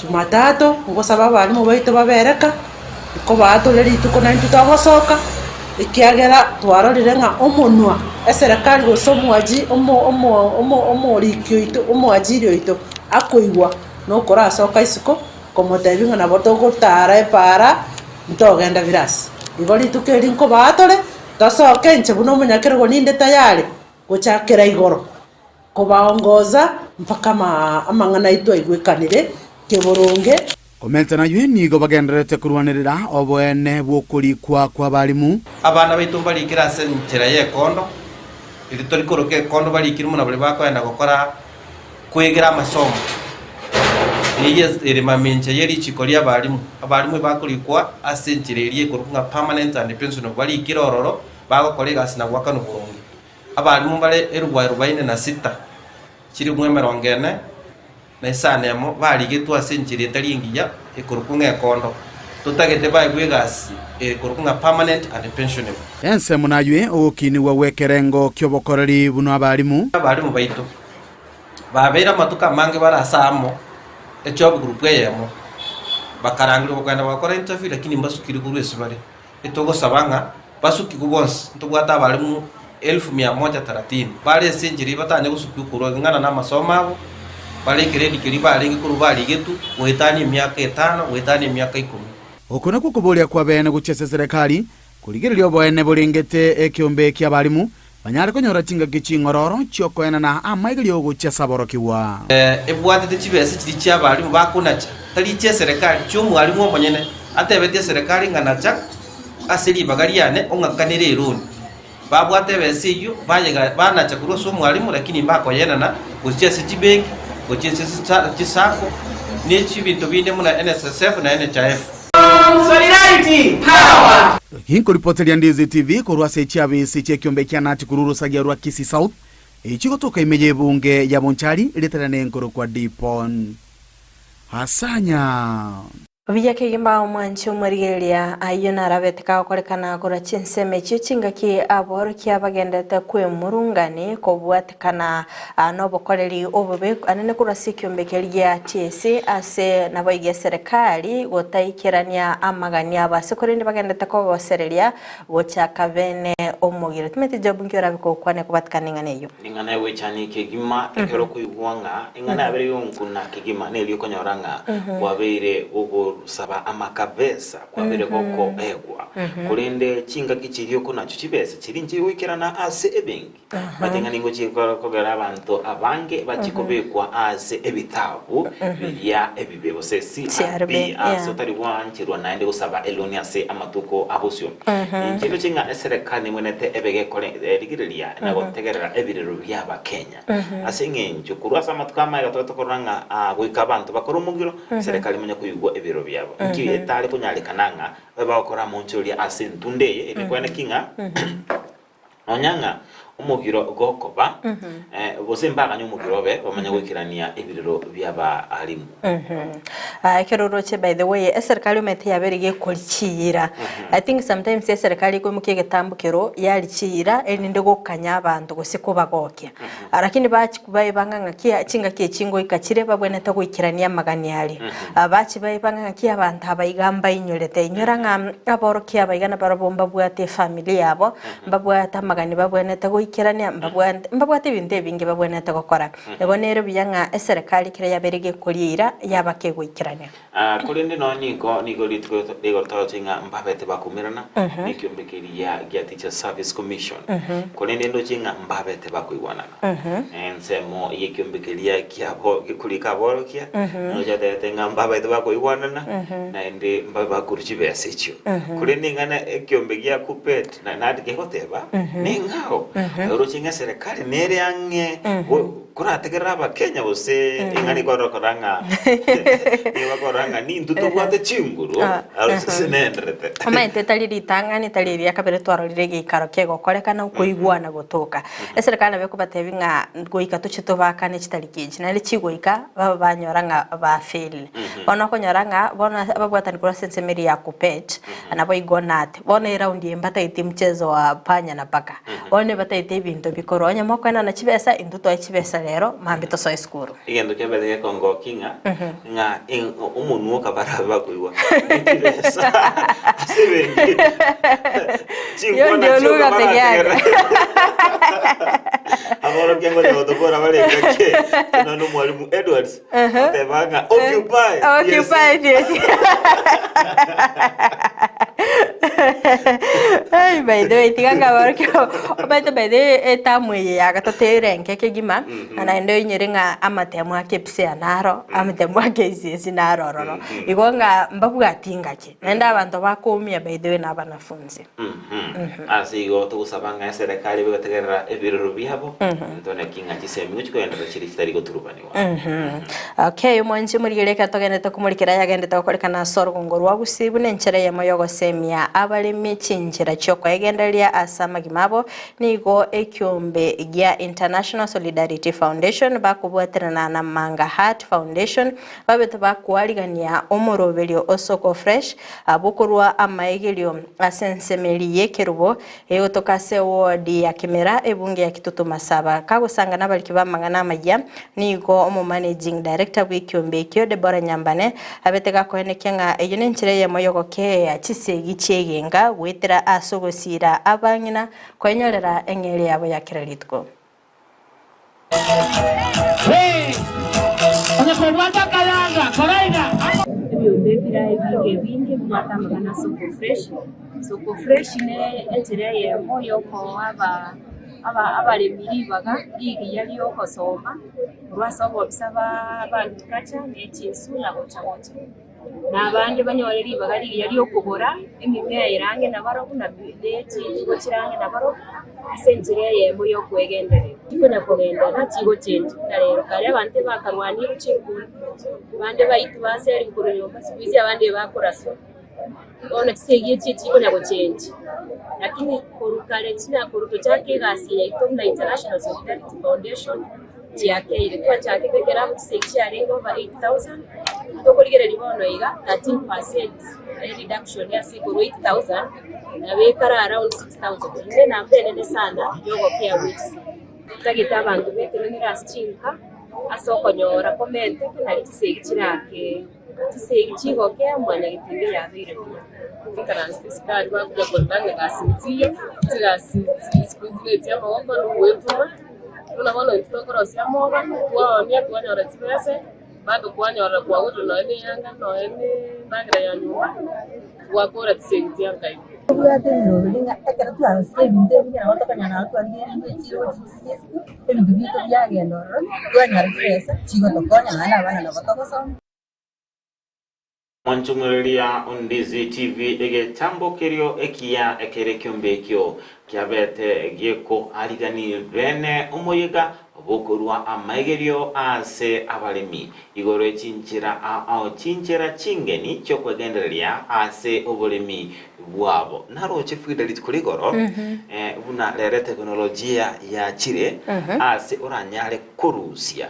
Jumatatu, ngosaba abalimu baito babereka, nkobaa tore rituko naintwe togosoka, ekiagera twarorire ng'a omonwa eserekari gose omwaji omo omo omo omoriki oito omoajiri oito akoigwa nokorasoka isiko. Komotebia ng'a nabo togotaara epaara, ntogenda birasi. Igo rituko eri nkobaa tore, tosoke inche buna omonyakerogo ninde tayari gochakera igoro, kobaongoza mpaka amang'ana aito aigwekanire keboronge. Komenta naywe nigo bagendererete korwanerera oboene bw'okorikwa kw'abalimu. Abana baito mbarikire ase enchera y'ekondo, erio tori koroka ekondo barikire buna baria bakoenda gokora kwegera amasomo. Neyio ere mamincha ye richiko ri'abalimu. Abalimu ebakorikwa ase enchera eria ekorokwa ng'a permanent and pensionable, barikire ororo, bagokora egasi na goakanwa boronge. Abalimu mbare erubu arobaini na sita, chilifu emerongo ene na isano emo, barigetwe ase enchera etari engiya ekorokwa ng'a ekondo. Totagete baegwe egasi ekorokwa ng'a permanent and pensionable. Ensemo naywe ogokinigwa gw'ekerengo ki'obokoreri buna abalimu. Abalimu baito Babeire amatuko amange bare ase aamo, ejob group eyemo, bakarangerigwa kogenda bagakora interview lakini mbasukiri korwa ase bare. Etogosaba ng'a basukigwe bonsi, ntobwate abalimu elfu mia moja thelathini bare ase enchera eyio batanye gosukigwa korwa ng'ana na amasomo abo, bare egrade keria barenge korwa barigetwe goetania emiaka etano, goetania emiaka ikomi. Oko nakwo okoboria kw'abeene gochia ase eserekari, korigereria oboene borengete ekeombe ki'abalimu, Banyare konyora chingaki ching'ororo chi'okoenana amaigerio gochia ase aborokigwa. Ebwatete chibesa chiria chi'abalimu bakonacha, tari chi'eserekari, chi'omwalimu omonyene, atebetie eserekari ng'a nacha ase ribaga riane ong'akanere eroni. Babwate ebesa eyio, bayega banacha korwa ase omwalimu, lakini mbakoyenana gochia ase chibenki, gochia ase chisacco, ne chibinto binde buna NSSF na NHIF. Solidarity Power! Ginkoripoteria Ndizi TV korwa ase chiabisi chi'ekiombe kia Nati korwa orosagia rwa Kisii South, echigotoka ime y'ebunge ya Bonchari rietera nenkorokwa Dipon Asanya. Buya kegima omwanchi omorigereria ayio narabete kagokorekana korwa chinsemo echio chingaki aborokia bagenderete kwemurungani kobwatekana nobokoreri obobe anene korwa ase ekiombe keria gia TSC ase naboigo eserekari gotaikerania amagani abo ase korende bagenderete kogosereria gochaka bene omogiro. Timothy Job nki orabe kogokwania kobatikana eng'ana eyio? Eng'ana y'ogwechania kegima, ekero okoigwa ng'a eng'ana yabeire yonkuna kegima, neria okonyora ng'a kwabeire gogosaba amakabesa, kwabeire gokoegwa. Korende chingaki chiria okonachwa chibesa chiria nchiri goikerana ase ebenki. Omanyete ng'a nigo chikogera abanto abange bachie kobekwa ase ebitabu biria ebibe gose CRB ase otari gwancherwa naende gosaba eloni ase amatuko a bosio. Inche ndoche ng'a eserekari nebwenerete ebe gekore rigereria na gotegerera ebirero bi'Abakenya. Ase eng'encho korwa ase amatuko amaye iga tobe tokorora ng'a goika abanto bakore omogiro, eserekari emanye koigwa ebirero biabo. Inki etare konyarekana ng'a babe bagokora amonchoria ase entunda eye ere kwane ki ng'a Nonya ng'a omogiro gokoba, gose mbaganye omogiro obe, bamanye goikerania ebirero bi'abaalimu. Ekero oroche by the way eserikari omanyete yabeire gekorichiira I think sometimes eserikari ekoimokia egetambo kero yarichiira erinde gokanya abanto gose kobagokia lakini bachi baebanga ng'aki chingaki echi ngoika chire babwenerete goikerania amagani aria bachi baebanga ng'aki abanto aba iga mbainyorete inyora ng'a aborokia aba iga nabarabwo mbabwate efamiri yabo Mbabwate amagani babwenerete goikerania, mbabwate mbabwate ebinto ebinge babwenerete gokora. Igo nere buya ng'a eserekari ekero yabeire gekoria eira, yaba kegoikerania. Ah, korende nonya nigo nigo rituko rigoro toroche ng'a mbabete bakumerana nekiombe keria gia Teachers Service Commission. Korende ndoche ng'a mbabete bakoigwanana. Ensemo y'ekiombe keria kiabo gekorika aborokia, ndoche atebete ng'a mbabete bakoigwanana, naende mbabe bakorwa chibesa echio. Korende ing'ana ekiombe gia Kuppet na nadi kegoteba, neng'ao, oroche ng'a eserekari nere ang'e go- korategerere abakenya gose ing'ana ikorora ng'a nigo bakorora ng'a nintwe tobwate chinguru, aro ase nenderete. Omanyete tari ritang'ani tari eria kabere twarorire egeikaro kegokorekana okoigwana gotoka. Eserekari nabo ekobatebia ng'a goika toche tobakane chitariki echi, naende chigoika babe banyora ng'a bafailire. Bono okonyora ng'a bono ababwatani korwa ase ensemo eria ya Kuppet, naboigo Knut, bono eraundi eye mbataeti mchezo wa panya na paka. Bono ebataete ebinto bikorwa, onye mokoenana chibesa, intwe toe chibesa rero, mambia tosoe esukuru. Egento kia mbere gekongokia ng'a ng'a omonwa okabarabe bakoigwa ne chibesa ase ebenki Hiyo chinkwana ndio chioka lugha peke yake. barategerere aborokia ngocha gotobora bare engaki buna na omwalimu Edwards oteba ng'a occupy Occupy TSC. TSC. Hey, by the way, tiga nkabarokia omanyete by the way etamu eye ya gatato ere enke kegima na naende oinyore ng'a amatemo a KPSEA naro, amatemo a KCSE naro ororo. Igo ng'a mbabwati ngaki, naende abanto bakoumia by the way na abanafunzi. Ase igo togosaba ng'a eserekari ebegotegerera ebirero biabo, intwe naki ng'a chisemi gochia kogenderera chire chitari goturubanigwa. Okay, omwanchi omorigereria ekero togenderete komorikera ayagenderete gokorekana ase orogongo rwa Gusii buna enchera eyemo y'ogosemia abaremi chinchera chi'okoegendereria ase amagima abo, nigo ekiombe gia International Solidarity Foundation bakobwaterana na Manga Heart Foundation babete bakoarigania omoroberio o Soko Fresh abwo korwa amaegerio ase ensemeri y'ekerubo Egotoka ase eward ya Kimera, ebunge ya Kitutu Masaba. Kagosanga nabariki b'amang'ana amayia, nigo omomanaging director bw'ekiombe ekio, Deborah Nyambane, abete gakoenekia ng'a eyio nenchera eyemo y'ogokeea chisegi chi'egenga goetera ase ogosiira abang'ina koenyorera eng'eria yabo ya kera rituko. Ebiombe ebire ebinge ebinge bibwate amang'ana a soko fresh. Soko fresh ne enchera eyemo yokoa aba aba abaremi ribaga rigiya riogosoma korwa ase obobisa ba agriculture ne chinsu na gocha gocha. Na abande banyore ribaga rigiya ri'okogora emimea ere ang'e nabarobwo, na ne chitugo chire ang'e nabarobwo, ase enchera eyemo y'okwegenderera. Chikonya kogenderera chigochenchia, buna rero kare abanto ebakarwanire chinkundi, abande baitwa baserigwa korwa nyomba, siku hizi abande ebakoraswa. Bono chisegi echi echikonya gochenchia, lakini korwa kare china korwa tochake egasi eye yaito buna International Solidarity Foundation, chiakeire. Twachakete ekero abwo chisegi chiarenge over 8000, tokorigereria bono iga 13 percent reduction ase korwa 8000 nabo ekare around 6000. Eyio ne enamba enene sana yogokea bwe chisegi. Totagete abanto betenenere ase chinka ase okonyora komenteke nari chisegi chirakee. Chisegi chigokea mwanyagetinga yabeire buya. Ikaranse esukari bakonya korora ng'a egasi nchiyo, chigasi chisukuru chire echia amagoko na ogwetuma, buna bono intwe tokorosia amoba, twaonia twanyora chibese, bado kwanyora kwagorire nonye na eyanga nonye na endagera ya nyomba, gwakora chisegi chia nka igo. Tobwate emeroberi ng'a ekero twarosire ebinto ebi nabo tokonyara nabo twarigereire echiro gochia chinse chia isiko, ebinto biaito biagenda ororo, twanyora chibesa chigotokonya naende abana nabo togosoma. Mwanchung'ureria Ondizi TV egetambo kerio ekiya ekere ekiombe ekio kiabete gekoarigani bene omoyega bokorua amaigerio ase abaremi igoro echinchera ao chinchera chingeni chiokwegendereria ase oboremi bwabo. Naroche Frida rituko rigoro buna rero eteknolojia yachire ase oranyare korusia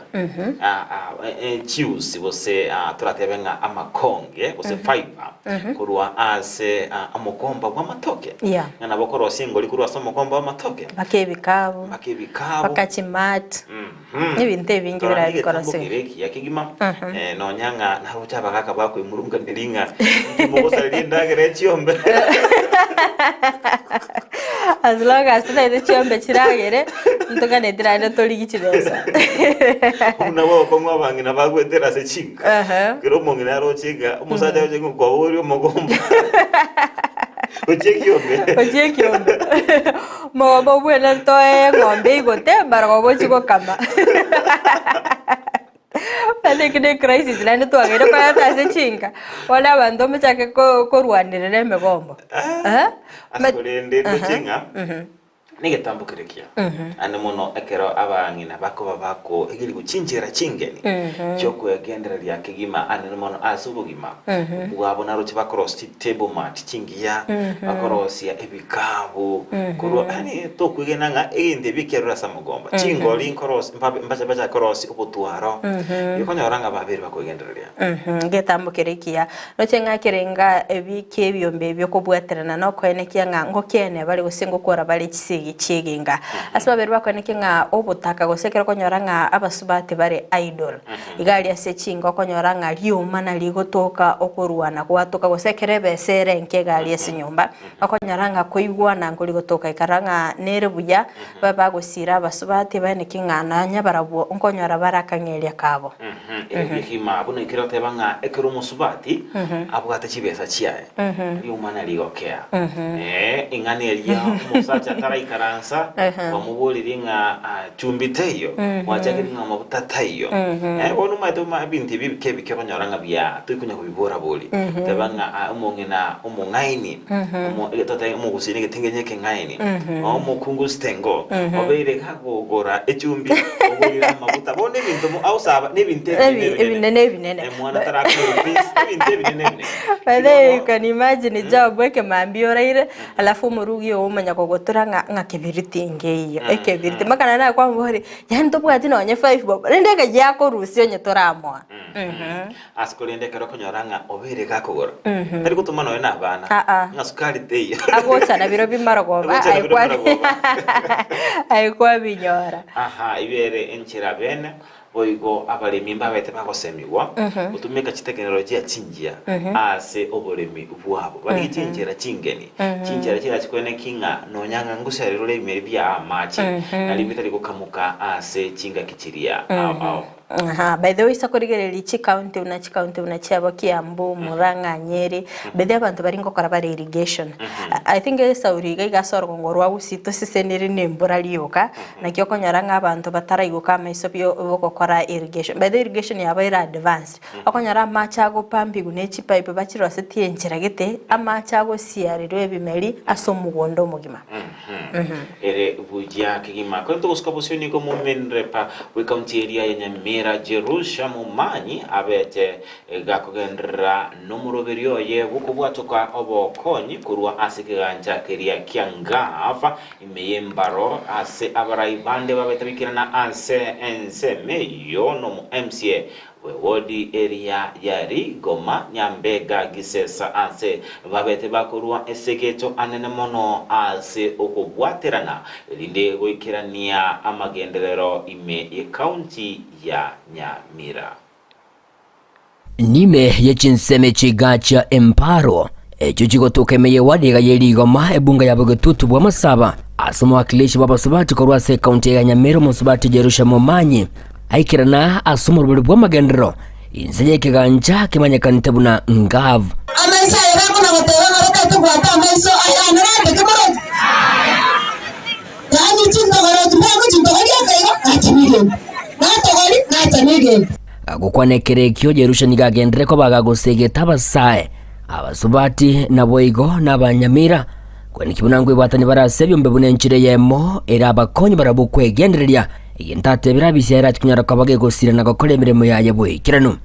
chiusi gose toratebe ng'a amakonge gose fiber korwa ase omokomba bw'amatoke. Yeah. Ng'a nabo okorosia engori korwa ase omokomba bw'amatoke. Mpaka ebikabu. Mpaka ebikabu. Mpaka chimat. Ebinto ebinge Torora birabe egetambo bikorosiwa. kere ekiya kegima, nonya ng'a naroche abagaka bakoimurunganeria ng'a inki mogosareria endagera echiombe. As long as totaete chiombe chiragere, ntoganeti naende torigie chibesa. Buna bogokong'u abang'ina bagwetera ase chinka. Ehe. Kera omong'ina aroche ng'a omosacha aroche ng'a okwaboria omogomba ochie ekiombe. Ochie ekiombe. Omogomba obwenerete oe eng'ombe eigote mbarabwo ogochia gokama. Naende eki ne crisis naende twagaire koreta ase chinka, bono abanto mochake ko- korwanerera emegombo. Eh, Ase but- korende ndoche ng'a Mhm. negetambo kere ekiya naende mono ekero abang'ina bakoba bakoegeriwa chinchera chingeni chiokwegendereria kegima anene mono ase obogima bwabo naroche bakorosia chitable mat chingiya bakorosia ebikabu korwa yaani tokwegena ng'a egento ebi ekiarure ase amagomba chingori nkorosi mbabe mbacha bachake korosia obotwaro okonyora ng'a babere bakoegendereria. Egetambo kere ekiya. Roche ng'a kerenga ebi ki'ebiombe ebi okobwaterana nokoenekia ng'a ngokiene bare gose ngokora bare chisegi. ye chiegenga. Ase babere bakoenekia ng'a obotaka gose ekero okonyora ng'a abasubati bare idle, iga aria ase chinka okonyora ng'a rioma nari rigotoka okorwana gwatoka gose ekero ebesa ere enke iga aria ase nyomba, okonyora ng'a koigwana nkori gotoka ekara ng'a nere buya babe bagosira abasubati baeneki ng'a nonya barabwo nkonyora bare akang'eria kabo. Ere bwekima buna ekero oteba ng'a ekero omosubati abwate chibesa chiaye rioma nari rigokea ing'ana eria omosacha ataraikaransa kwamoboririe ng'a chumbi teiyo gwachakire ng'a amabuta taiyo bono omanyete ebinto ebi ebike ebike okonyora ng'a bia tokonya kobibora bori teba ng'a omong'ina omong'aini totebe omogusii negetingenye ekeng'aini omokungu sitengo obeire gakogora echumbi ogorire amabuta bono ebinto agosaba nebinto ebinene ebinene ebinene omwana tarakora fees ebinto ebinene ebinene By the way, you can imagine job ekemambia oraire alafu omorugi ogo omanya kogotura ng'a ng'a kebiriti nkeiyo ekebiriti mpaka naende akwamboria yaani tobwati nonye five bob rende ekeyia akorusia onye toramoa. Ase korende ekero okonyora ng'a obeire gakogora, tari gotoma nonya na abana, ng'a sukari teiyo. Agocha na biro bimarogoba, Agocha na biro bimarogoba. aye kwabinyora. Aha, ibere enchera bene, boigo abaremi mbabete bagosemigwa gotumeka chitekenolojia chingiya ase oboremi bwabo. Barigie chinchera chingeni, chinchera chirachikweneki ng'a nonya ng'a ngosererore ebimeri bia amache, nario bitari gokamoka ase chingaki chiria ao ao. Aha, by the way ase korigereria chicounty buna chicounty buna chiabo Kiambu, Murang'a, Nyeri, by the way abanto baria ngokora bare irrigation. I think esauri iga iga ase orogongo rwa Gusii toseseniri na embura rioka, naki okonyora ng'a abanto bataraiguka amaiso bio bogokora irrigation. By the way irrigation yabeire advanced, okonyora amache agopampigwa ne chipipe bachirosetie enchera gete, amache agosiarerwa ebimeri ase omogondo omogima. Ere buya kegima. Korende togosuka bosio nigo momenrepa bw'ekaunti eria ya Nyamira Jerusha Momanyi abete gakogenderera nomoroberio oye bw'okobwatoka obokonyi korwa ase ekegancha keria kia Ngaf ime y'embaro ase abarai bande babete baikerana ase ensemo eyio nomo MCA Bw'ewodi eria ya rigoma Nyambega Gisesa ase babete bakorua esegeto anene mono ase okobwaterana erinde goikerania amagenderero ime y'ecounty ya Nyamira. Nime ye chinsemo chigacha emparo echio chigotoka ime y'ewadi iga ye rigoma ebunga ya bogetutu bw'amasaba ase omowakilishi bw'abasubati korwa ase ekaunti ya Nyamira omosubati Jerusha Momanyi Aikerana ase omorobori bw'amagenderero inse y'ekegancha kemanyekanete buna Ngav. Amaiso aye bakona goteba ng'a batagete gwata amaiso aye anorete kimoroche. Yaani chintogoro echi mbango chintogori akaigo nacha negento, natogori nacha negento. Gokwana ekero ekio Jerusha nigo agenderere koba agagosegeta abasae, abasubati, naboigo nabanyamira, Kweneki buna nkwebwatania bare ase ebiombe buna enchera eyemo ere abakonyi barabwo kwegendereria, egento atebire Abisai arache konyara koba gegosira na gokora emeremo yaye boikeranu.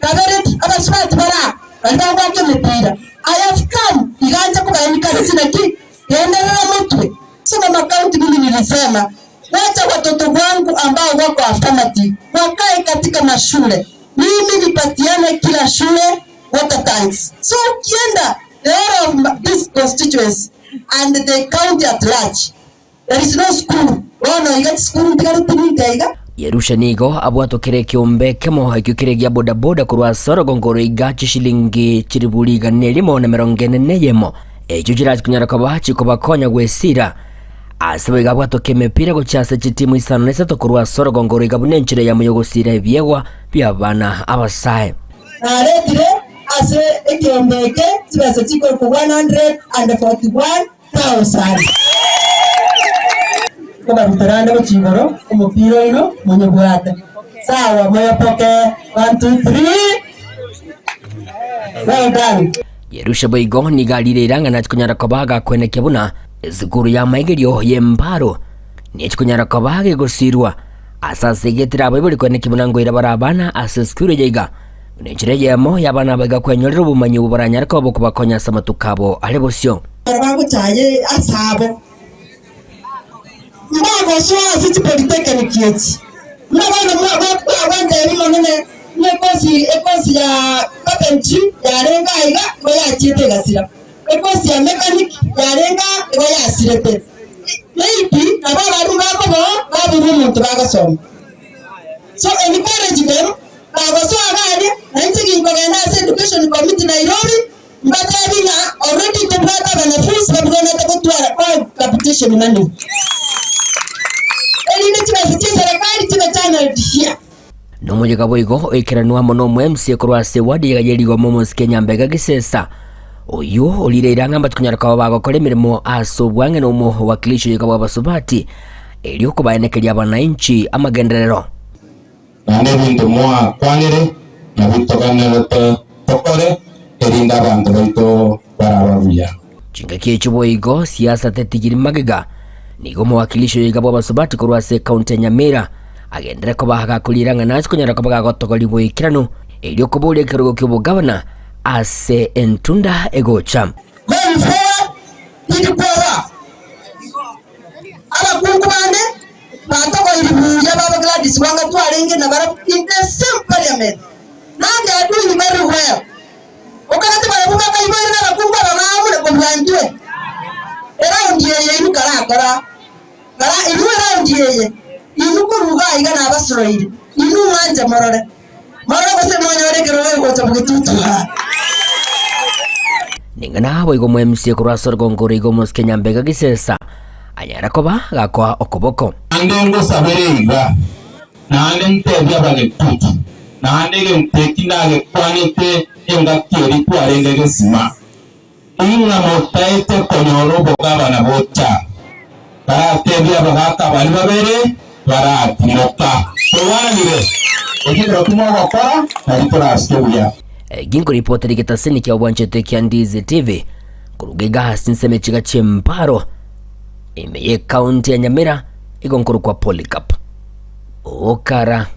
Kabereki, abasubati bare aa baria bagoaka emepira, I have come iga nche kobaencourage naki genderera motwe. Soma County mimi nilisema wacha watoto wangu ambao wako affirmative wakae katika mashule mimi nipatiane kila shule water tanks so ukienda the whole of this constituency and the county at large there is no school bono iga chisukuru ntigareti ninka iga. Yerusha nigo abwatokire ekeombe ekemo ekio kere gia bodaboda korwa ase orogongo roiga chishilingi chilifu rigana erimo na emerongo ene na eyemo, echio chirache konyara koba chikobakonya gwesira. Ase boigo abwatoke emepira gochia ase chitimu isano na isato korwa ase orogongo roiga buna enchera eyemo y'ogosira ebiegwa bi'abana abasae. Naretire ase ekeombe eke chibesa chikorokwa 141,000. Nkobarutera ande gochia igoro omopira oino monyebwate. Sawa, moyopoke, one, two, three. Well done. Yerusha boigo nigo arire eira ng'a nachi konyara koba agakwenekia buna esukuru y'amaigerio y'embaro nechi konyara koba gegosirwa Ase asegetire abaibori kweneki buna ngoira bare abana ase esukuru eye iga, buna enchera eyemo y'abana aba iga kwenyorera obomanyi obwo boranyare koba bokobakonya ase amatuko abo are bosio. Ekero bagochaya ase abo, mbagosoa ase chipolitekiniki echi. Buna bono gwantebia Omonene, ng'a ekosi ekosi ya carpentry yarenge aiga, igo yachiete egasira. Ekosi ya mechanic yarenge aa, igo yasirete. Maybe nabo abarimu bakoboa baborwa omonto bagosoma. So encourage them bagosoa iga aria, na inche ginkogenda ase education committee Nairobi, mbatebi ng'a already tobwate abanafunsi babwenerete gotwara all capitation money. Erinde chibesa chia eserekari chibe channeled here. Nomoyega boigo oikeranwe amo nomo-MC korwa ase ewadi eye ye rigoma omosike Nyambega Gisesa, oyio orire eira ng'a mbatikonyara koba bagokora emeremo ase obwang'e na omowakilishi oyoka bw'abasubati erio kobaenekeria abanainchi amagenderero. Naende ebinto mwakwanire nabio toganerete tokore, erinde abanto baito barabe buya. Chingaki echio boigo siasa tetigiri magega, nigo omowakilishi oyoiga bw'abasubati korwa ase ekaunti ya Nyamira agendere koba gakoriera ng'a nase konyara koba gagotogoria boikeranu erio koboria ekerogo ki'obogavana ase entunda egocha. Going forward, tindi kwoboa abakungu bande batogoiri buya babo Gladys Wanga twarenge nabarabwo in the same parliament. Now they are doing very well. Okagete barabwo bakaiboire nabakungu aba baamure kobua intwe. Eraundi eye inwe karakora kara inwe eraundi eye inwe korwa iga aiga nabasoroire inwe mwanche morore morore gose monyore ekerogo egocha bogetutu aa. Ning'ana boigo mwemusie korwa ase orogongo ore iga omosike Nyambega Gisesa anyare koba gakoa okoboko. Naende ngosabere iga, Naende ntebie abagetutu, naende egento eki nagekwanete engaki eria twarenge gesima, ing'a motaete konyora obogabana bocha. Baratebie abagaaka baria babere, baratimoka. Twaigwananire, eki kerokio mogokora, nario torasike buya. Eki nkoripotera egetaseni kia obwanchete kia Ndizi TV koruga iga ase ensemo echiga chi'Embaro ime y'ecounty ya Nyamira igo nkorokwa Polycarp. Okara.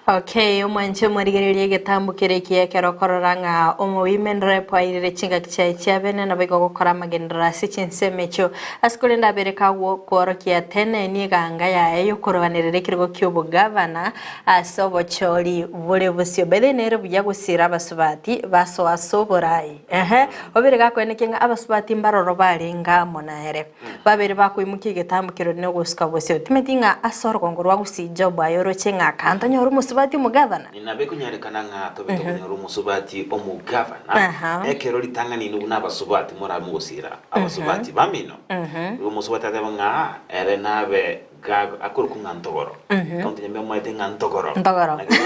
Okay, omwanche omorigereria egetambo kere ekiya ekero okorora ng'a omo women rep airire chingaki chiaye chia bene nabo igo ogokora amagenderero ase chinsemo echio. Ase korende abere kagwo kworokia teneni eganga yaye yokorwanerera ekerogo kia obogavana ase obochori bore bosio. By the way nere buya gosira abasubati basoa ase oborai ehe obere gakoenekia ng'a abasubati mbaroro barenge amo nere. Babere bakoimokia egetambo kerore na ogosuka bosio. Timanyeti ng'a ase orogongo rwa gusii Job aye oroche ng'a akantonyora omosubati omogavana? Nabe ekonyarekana ng'a tobe tokonyora omosubati omogavana ekero ritang'ani inwe buna abasubati morabe mogosiira abasubati bamino. Igo omosubati atebe ng'a ere nabe ga akorokwa ng'a ntogoro. Kaunti nyamira omanyete ng'a ntogoro. Ntogoro. Naki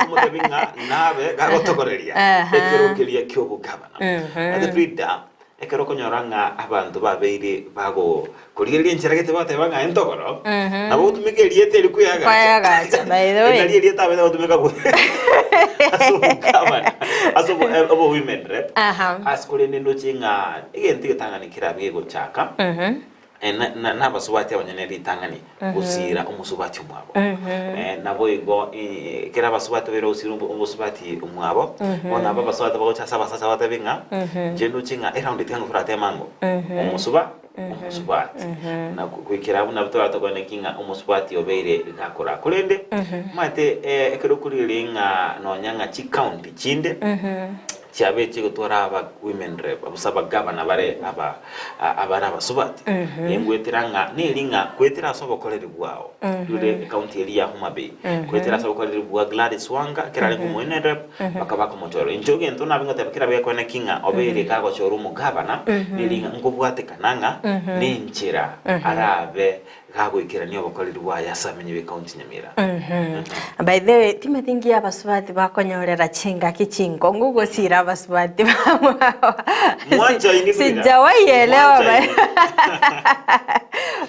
omotebi ng'a nabe gagotogoreria ekero keria ki'obogavana. Naende Frida, Ekero okonyora ng'a abanto babeire bago korigereria enchera gete bateba ng'a entogoro, nabo ogotumeka erieta eri kweagacha. Kweagacha, by the way. Eri nario erieta abete gotumeka gwe ase obogavana, ase obo eh, obo women rep. Aha. Ase korende ndoche ng'a egento egetang'ani kerabe gegochaka, Nabasubati abanyene ritang'ani gosiira omosubati omwabo. Naboigo ekero abasubati babeire gosiira omosubati omwabo, bono aba abasubati bagocha ase abasacha babatebie ng'a, inche ndoche ng'a eround tiga torateme ang'o? Omosuba omosubati. Na goikera abwo nabo toratokwane ki ng'a omosubati obeire gakora. Korende, omanyete ekero okorigereria ng'a nonya ng'a chicounty chinde, Chiabeche gotwara aba women rep gose abagavana bare aba abare abasubati, engwetera ng'a neri ng'a goetera ase obokoreri bwao rure ecounty eria ya Homa Bay, goetera ase obokoreri bwa Gladys Wanga ekero arenge omo women rep bakaba bakomochora. Inche egento nabe ngoteba kerabe gekoene ki ng'a obeire iga agochora omogavana neri ng'a nkobwatekana ng'a nenchera arabe Gagoikerania obokoreri bwaye ase amenye b'ecounty Nyamira. By the way, timanyeti nki abasubati bakonyorera chingaki chinkong'u gosira abasubati bamwabo. Mwanchaini Frida. Sijawahi elewa Mwanchaini.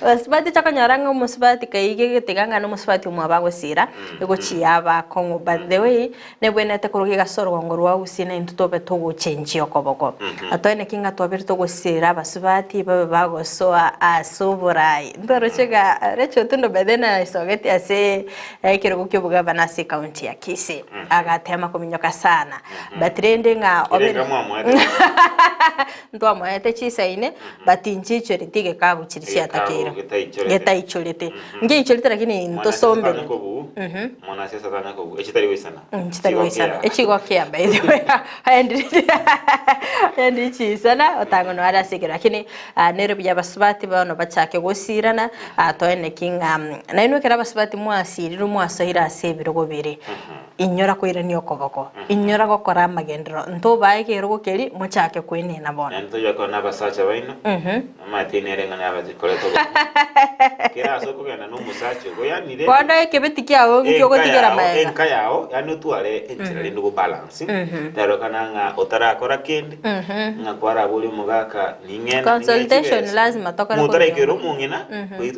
Basubati tokonyora ng'a omosubati kaiga egetiga ng'a nomosubati omwabo agosira, egochia aba akong'u. But the way, Nebwenerete korwa ase orogongo rwa gusii na intwe tobe togochenchia okoboko. Atoe naki ng'a twabire togosiira abasubati babe bagosoa ase oborai. Ntoroche? Ng'a Rachel Otundo by then aisogete ase ekerogo kia obogavana ase ekaunti ya Kisii. Agatema kominyoka sana. But rende ng'a obere Erenga mwamoete. ntwamoete chisaine but nchiichoreti egekabu chiria chiatakeire. Egekabu getaichorete. Getaichorete. Nkiaichorete lakini Mwanasiasa ntosombere. tanya kobuu. Mwanasiasa tanya kobuu. Echitari goisana. Chitari goisana. Chigokea. Echigokea by the way. Aye ndiri chisana otang'ana noare ase ekero lakini nere buya abasubati bono bachake gosirana toene ki ng'a nainwe ekero abasubati mwasirirwe mwasoire ase ebirogo bire inyora koirania okoboko inyora gokora amagenderero ntobae ekerogo keria mochake kwenena bono. Naende toyia kore nabasacha baino Omanyete nere ng'a nabate koreta obokong'u. Kera ase okogenda na omosacha ogo, yaani rende Bono ekebeti kiao enka nki'ogotigera yao, maega. enka yao, yaani otware enchera rende obobalance, tarokana ng'a otarakora kende, ng'a kwaraboria omogaka ning'ende ning'e Consultation chibesa. lazima tokore korwa Motaraikera nyomba. omong'ina,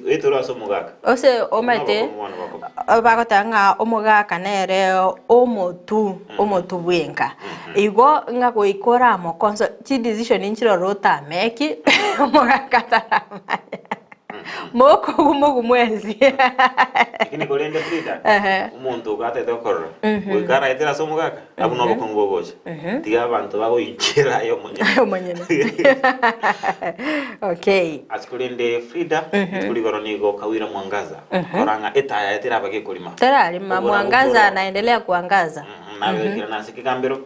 oitore ase omogaka. Ose omanyete, Obokong'u bono bokoba. bagoteba ng'a omogaka nere omotu, omotu bw'enka. Igo ng'a goika oramokonso chi decision nchire ororo otameki omogaka ataramanya mokoguma ogu mwensi. Lakini korende Frida, Ehe. omonto ogo atagete gokorora, goika araetere ase omogaka, abwo na obokong'u bogocha. Tiga abanto bagoikera aye omonyene. Aye omonyene. Okay. Ase korende Frida, rituko rigoro nigo Kawira Mwangaza, kora ng'a etaya yaye teraba gekorima. Terarima, Oborabu Mwangaza boro. anaendelea kuangaza. Naberekire ase ekegambero,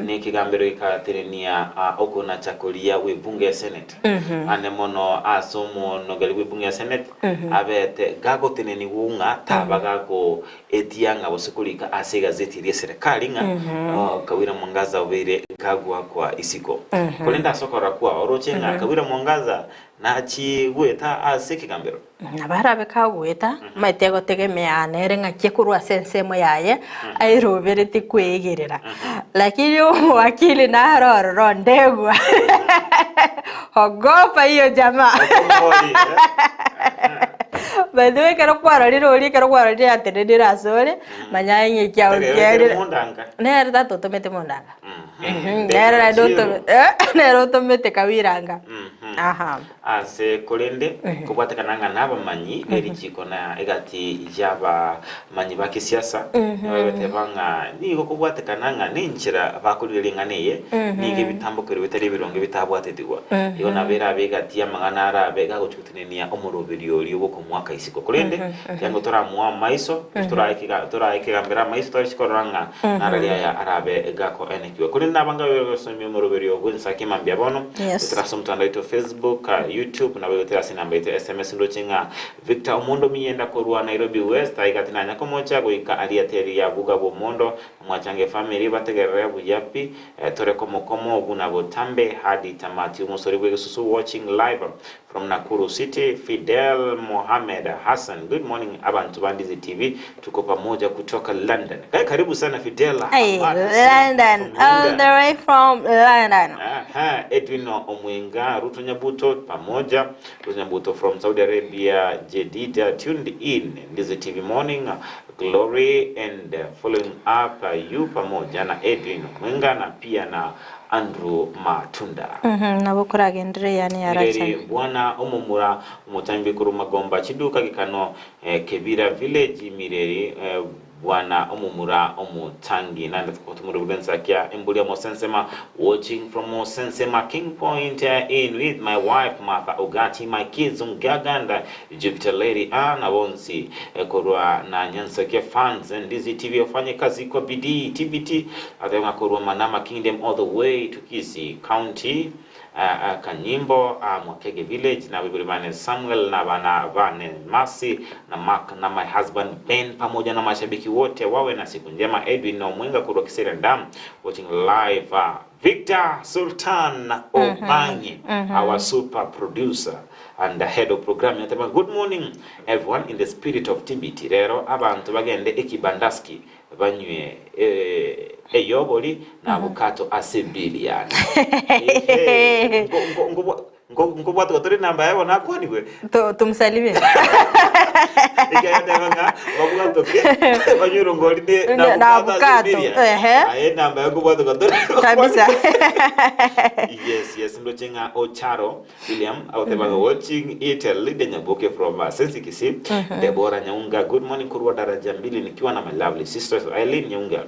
na ekegambero gekaterenia okonacha koria gw'ebunge ya Senate. Ande mono ase omonogeri bw'ebunge ya Senate abete gagotenenigwa ng'a taba gagoetia ng'a gose korika ase egazeti eria y'eserekari ng'a Kawira Mwangaza obeire gagoakwa isiko. Korende ase okorora kwao oroche ng'a Kawira Mwangaza nachie goeta ase ekegambero. Nabo arabe kagoeta, omanyete egotegemea nere ng'aki korwa ase ensemo yaye airoberetie kweegerera. Lakini omowakili naro ororo ndegwa ogopa hiyo jamaa. By the way ekero kwarorire oria ekero kwarorire atenenire ase ore, manya aye ng'aki ekiago kiarire. Nere tata otomete mondanga. Nere naende otome nere otomete kawiranga. Aha. Ase korende, kobwatekana ng'a nabamanyi be richiiko na egati y'abamanyi ba kisiasa, nigo bagoteba ng'a nigo kobwatekana ng'a nenchera bakorigia ring'ana eye, nigo ebitambokero bitari ebironge bitabwatetigwa. Igo nabo erabe egati y'amang'ana arabe gagochia gotenenia omoroberio oria bw'okomoaka isiko. Korende, tiango toramoa amaiso, gose torae ekegambero amaiso toche korora ng'a narari aya arabe gakoenekiwa. Korende nabange babe bagosomia omoroberio bw'ensaki mambia bono, Yes. Goetera ase omotandao oito Facebook, YouTube, nabo goetera ase enamba yaito ya SMS ndoche ng'a Victor Omondo Miyenda korwa Nairobi West aiga tinanya komocha goika aria teri ya buga bw'Omondo Mwachange family bategerere buya pi eh, tore komokomo buna botambe hadi tamati omosori bw'egesusu watching live from Nakuru City Fidel Mohamed Hassan good morning abantu ba Ndizi TV tuko pamoja kutoka London Kai karibu sana Fidel Hey, Ahmad Hassan London, from all the London way from London. Aha, Edwin Omwenga, Ruto Nyabuto pamoja Ruto Nyabuto from Saudi Arabia, Jedida tuned in Ndizi TV morning glory and following up you pamoja na Edwin Omwenga na pia na Andrew Matunda. Mhm, nabo koragenderere yani Mireri yarachana. bwana omomura omotambi korwa Magomba chiduka gekano Kebira village Mireri bwana omomura omotangi naende tokotomora bwensakia embori ya Mosensema watching from Mosensema King Point in with my wife Martha Ogati my kids Ongaga and Jupiter Lady Ann bonsi korwa na Nyansakia fans Ndizi TV wafanye kazi kwa bidii TBT ateba korwa Manama Kingdom all the way to Kisii County Kanyimbo, Mwakege Village, na abaibori bane Samuel na abana bane Mercy na Mark na my husband Ben pamoja na mashabiki wote wawe na siku njema. Edwin Omwenga korwa Kiserian Dam watching live. Victor Sultan Obangi our super producer and the head of programming ateba good morning everyone in the spirit of TBT rero abanto bagende ekibandaski Banywe eyobori na abukato ase ebili yane. Ehe, nkobwatwa tore namba yaye bono akwanigwe. Tumsalimie. Ekiagera ng'a babwatoke banywe erongori ne Na- na na abukato ase abukato, ebiria. ehe. Aye enamba ya kobwatoka tore Kabisa. Yes, yes, ndoche ng'a Ocharo William agoteba ng'a watching it Lydia Nyaboke from Sensi Kisii. Deborah Nyaunga, good morning korwa daraja mbili nikiwa na my lovely sisters Eileen Nyaunga.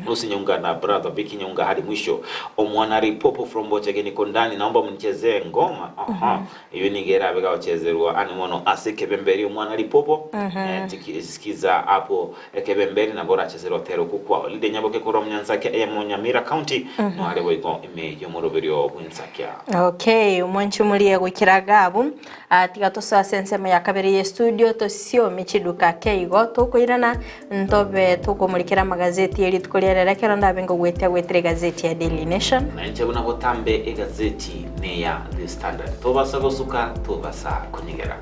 Lucy Nyaunga na brother Vicky Nyaunga hadi mwisho. Omwana Ripopo from Bochege niko ndani naomba mnichezee ngoma. Aha. Eyo nigo erabe gagochezerwa ane mono ase ekebemberi omwana Ripopo. Eh, tiki- sikiza hapo ekebemberi nabo orachezerwa otero okwo kwao. Lydia Nyaboke korwa Munyansakia eyemo Nyamira County noare boigo ime y'omoroberio bw'ensakia. Okay, omwanchi omoria goikera igabu. Ah, tiga tosoe ase ensemo ya kabere ye studio tosiomi chiduka ake igo tokoirana Ntobe tokomorikera amagazeti ye rituko ria rero ekero ndabe ngogwetia gwetera egazeti ya Daily Nation. Na inche buna botambe egazeti neya The Standard. Tobasa gosuka, tobasa konyegera.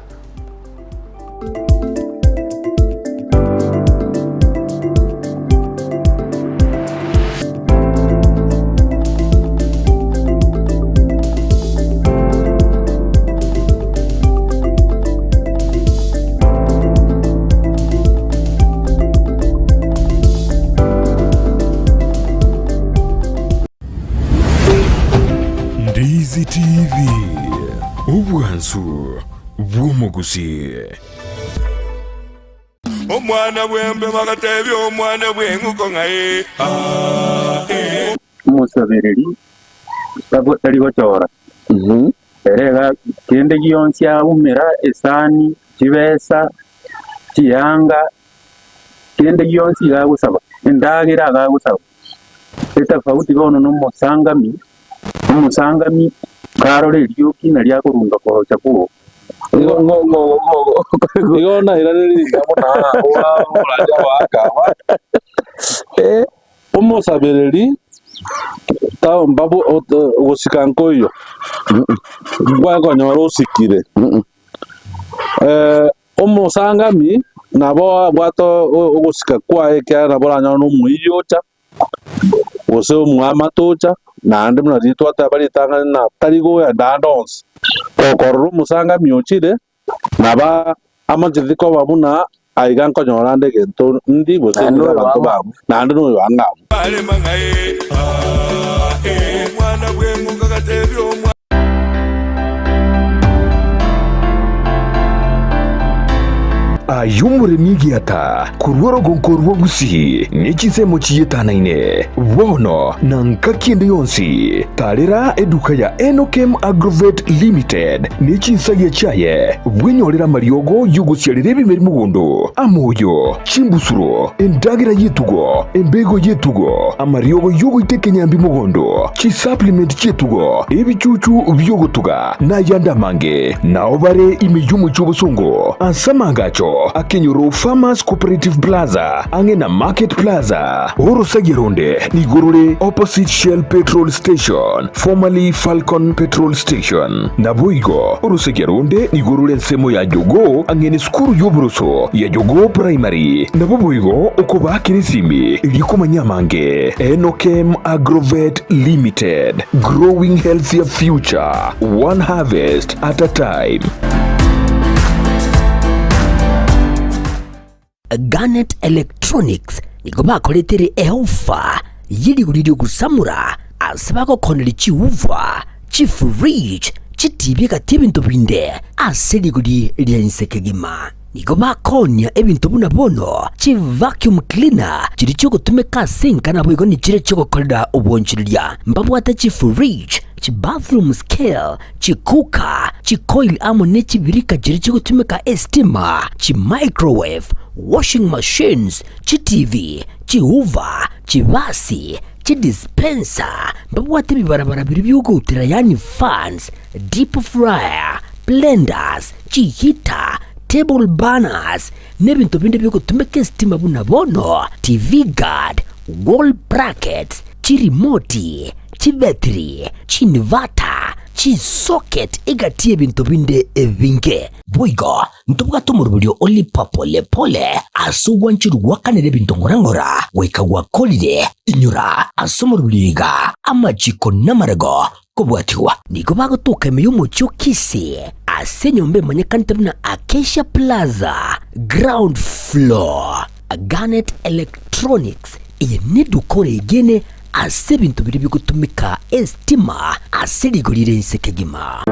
Ndizi TV, obwansu bw'omogusi. Omwana bw'embe bagatebia omwana bw'eng'uko ng'a ee, aa, ee. Omosabereri tari gochora, ere iga kende gionsi aumera esani, chibesa, chianga, kende gionsi iga agosaba, endagera iga agosaba. Etafauti bono na omosangami, omosangami karora erioki nari akorunga korocha bwogo. Igo nairaneria iga buna omorandia ogoaka aba, omosabereri gosika nkoiyo, nkonyora osikire. Omosangami nabo abwate ogosika kwaye ekiagera nabo oranyore na omoiyo ocha, gose omoamate ocha, naende buna riria twateba ritang'ani na tari goenda ande onsi. Gokorora omosangami ochire, nabo amancheti koba buna aiga nkonyora ande egento ndi gose Naende nigo noyo abanto ang'o. babo, naende noyo ang'o abwo. Aye omoremi egiata korwa orogonko rwa Gusii ne chinsemo chiyetanaine, bono na ngaki ende yonsi, tarera eduka ya Enokem Agrovet Limited ne chinsagia chiaye, bwenyorere amariogo y'ogosiarera ebimeri mogondo, amoyo, chimbusuro, endagera y'etugo, embego y'etugo, amariogo y'ogoita ekenyambi mogondo, chisupplement chi'etugo, ebichuchu bi'ogotuga, na ayande amange. Nao bare ime y'omochie obosongo ase amaagacho akenyoro Farmers Cooperative Plaza ang'e na Market Plaza. Orosagia ronde nigo rore opposite Shell Petrol Station, formerly Falcon Petrol Station. Naboigo orosagia ronde nigo rore ensemo ya Jogoo ang'e nesukuru y'oboroso ya Jogoo Primary. Nabo boigo okobaakera esimi erio komanya amange. Enokem Agrovet Limited, growing healthier future, one harvest at a time. Garnet Electronics nigo bakoretere eofa ye rigori ri'ogosamora ase bagokoneria chiuva, chifridge, chitibi egati ebinto binde ase rigori ria inse kegima. Nigo bakoonia ebinto buna bono chivacuum cleaner chiria chiogotumeka ase enka naboigo nichiria chiogokorera obwanchereria. Mbabwate chifridge, chibathroom scale, chicooker, chicoil amo ne chibirika chiria chigotumeka estima, chimicrowave, washing machines, chitivi, chihoover, chibasi, chidispenser, mbabwate ebibarabara biria biogoutera yaani fans, deep fryer, blenders, chiheater, table burners, na ebinto binde biogotumeka estima buna bono TV guard, wall brackets, chirimoti, chibetiri, chinivata, chisocket egati y'ebinto binde ebinge. Boigo ntobwate omoroberio o lipa pole pole ase ogwancherwa gwakanera ebinto ng'ora ng'ora goika gwakorire. Inyora ase omoroberio iga amachiko namarego kobwatigwa. Nigo bagotoka ime y'omochie o Kisii. Ase enyomba emanyekanete buna Acacia Plaza, ground floor. Garnet Electronics, eye neduka oregene ase ebinto biria bigotumeka estima ase rigori rire inse kegima.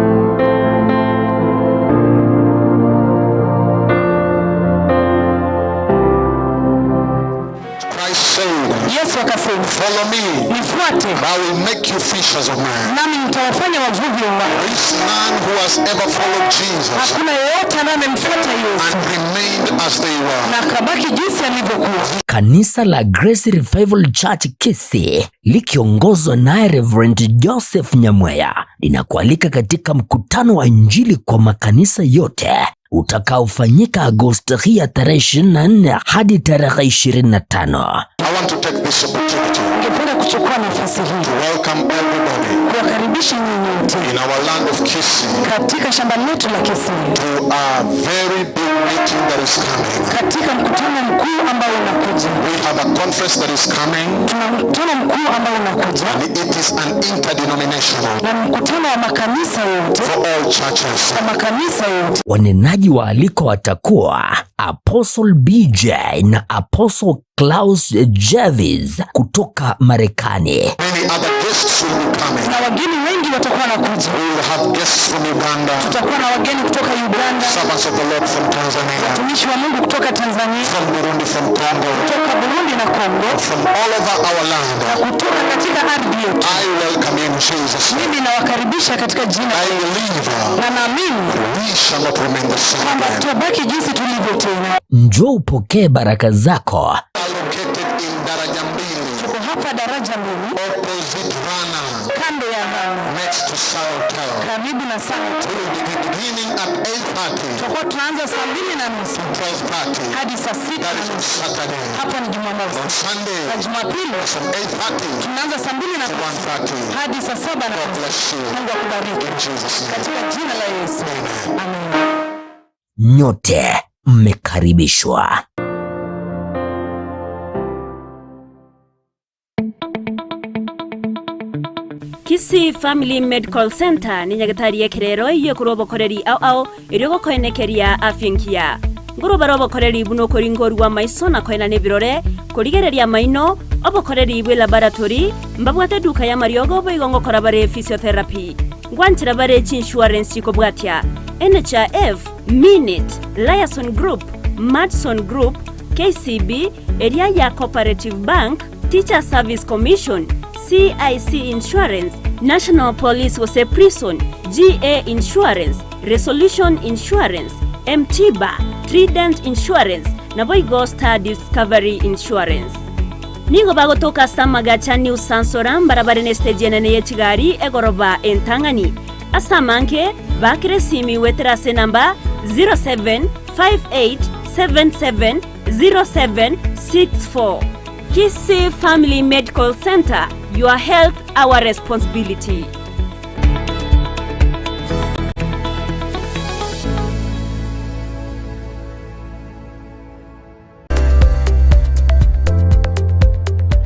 Christ said, Yesu akasema, Follow me, nifuate I will make you fishers of men. nami nitawafanya wavuvi wa watu. There is none who has ever followed Jesus Hakuna yeyote ambaye amemfuata Yesu and remained as they were. na akabaki jinsi alivyokuwa. Kanisa la Grace Revival Church Kisii likiongozwa naye Reverend Joseph Nyamweya linakualika katika mkutano wa Injili kwa makanisa yote utakaofanyika Agosti hii ya tarehe 24 hadi tarehe 25. I want to take this opportunity Ningependa kuchukua nafasi hii to welcome everybody kuwakaribisha nyinyi wote in our land of Kisii katika shamba letu la Kisii, to a very big meeting that is coming. katika mkutano mkuu ambao unakuja. We have a conference that is coming Tuna mkutano mkuu ambao unakuja and it is an interdenominational na mkutano wa makanisa yote, for all churches. kwa makanisa yote. Wanenaji waalikwa watakuwa Apostle BJ na Apostle Klaus Jervis kutoka Marekani. Many other guests will be coming. Na wageni wengi watakuwa wanakuja. We will have guests from Uganda, Tutakuwa na wageni kutoka Uganda, servants of the Lord from Tanzania, watumishi wa Mungu kutoka Tanzania, from Burundi, from Congo, kutoka Burundi na Kongo, from all over our land. na kutoka katika ardhi yetu. I welcome you in Jesus' name. Mimi nawakaribisha katika jina I believe na naamini we shall not remain the same kwamba again. tutabaki jinsi tulivyo tena. Njoo upokee baraka zako Located in Daraja Mbili, Tuko hapa daraja mbili, opposite Rana, kando ya Rana, next to Sun Hotel. karibu na Summit. We will be beginning at 8:30 Tutakuwa tunaanza saa mbili na nusu 12:30. hadi saa sita That na is on nusu. Saturday. Hapo ni Jumamosi On Sunday, na Jumapili from 8:30 tunaanza saa mbili na to nusu 1:30. hadi saa saba na God nusu. bless you. Mungu akubariki In Jesus' name. katika jina la Yesu, amen. Nyote mmekaribishwa. Kisii Family Medical Center ni nyagitari ekerero iyo obokoreri ao ao erio gokoenekeria afya enkiya ngorobara obokoreri buno okoringorwa maiso na koena nebirore korigereria maino obokoreri bwe laboratory mbabwate duka ya mariogo boigo ngokora bare physiotherapy ngwanchera bare chinsurance chikobwatia NHIF Minute Liason Group Madson Group KCB area ya Cooperative Bank Teacher Service Commission CIC Insurance, National Police Wose Prison, GA Insurance, Resolution Insurance, Mtiba, Trident Insurance na Boigo Star Discovery Insurance. Nigo bagotoka Samagacha New Sansora barabara ne stage enene ye chigari egoroba entang'ani asamanke bakire simi weterase namba 0758770764 Kisii Family Medical Center, your health our responsibility.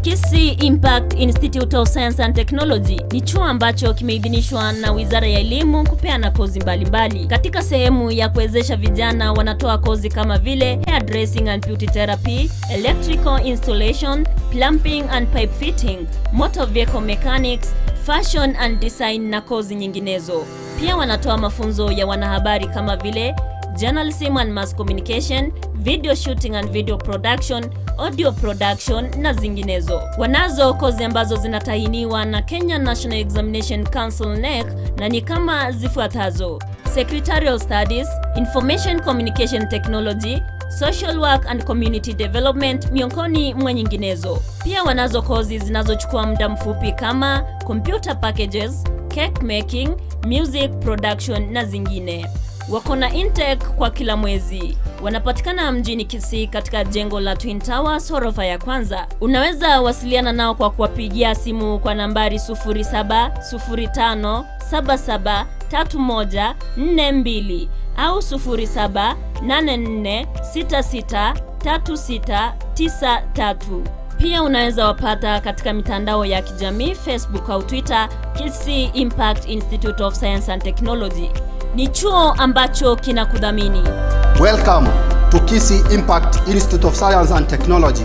Kisii Impact Institute of Science and Technology ni chuo ambacho kimeidhinishwa na Wizara ya Elimu kupeana kozi mbalimbali. Katika sehemu ya kuwezesha vijana wanatoa kozi kama vile hairdressing and beauty therapy, electrical installation, plumbing and pipe fitting, motor vehicle mechanics, fashion and design na kozi nyinginezo. Pia wanatoa mafunzo ya wanahabari kama vile journalism and mass communication, video shooting and video production, audio production na zinginezo. Wanazo kozi ambazo zinatahiniwa na Kenya National Examination Council NEC na ni kama zifuatazo: Secretarial Studies, Information Communication Technology, Social Work and Community Development miongoni mwa nyinginezo. Pia wanazo kozi zinazochukua muda mfupi kama computer packages, cake making, music production na zingine. Wako na intake kwa kila mwezi. Wanapatikana mjini Kisii katika jengo la Twin Towers ghorofa ya kwanza. Unaweza wasiliana nao kwa kuwapigia simu kwa nambari 0705773142 au 0784663693. Pia unaweza wapata katika mitandao ya kijamii Facebook au Twitter, Kisii Impact Institute of Science and Technology. Ni chuo ambacho kinakudhamini. Welcome to Kisii Impact Institute of Science and Technology.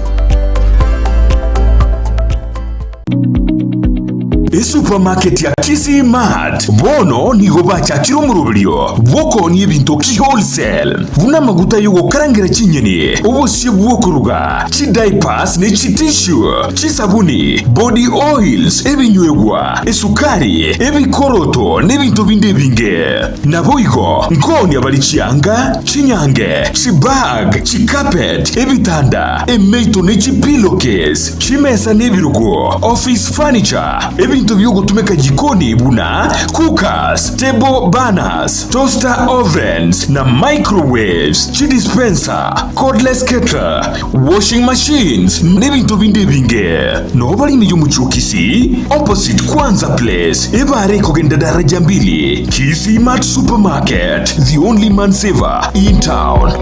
Esupermarket ya Kisii Mart bono nigo bachakire omoroberio bw'okoonia ebinto ki-wholesale, buna amaguta y'ogokarangera chinyeni, obosie bw'okoruga, chidiapers ne chitissue, chisabuni, body oils, ebinywegwa, esukari, ebikoroto, na ebinto binde ebinge. Naboigo nkoonia bare chianga, chinyange, chibag, chicarpet, ebitanda, emeito ne chipillowcase, Chimesa na ebirogo, office furniture, ebinto bi'ogotumeka jikoni buna cookers, table burners, toaster ovens na microwaves, chidispenser, cordless kettle, washing machines, na ebinto binde ebinge. Noo bare ime y'omochie o Kisii, opposite Kwanza Place, ebare ekogenda daraja mbili, Kisii Mart Supermarket, the only man saver in town.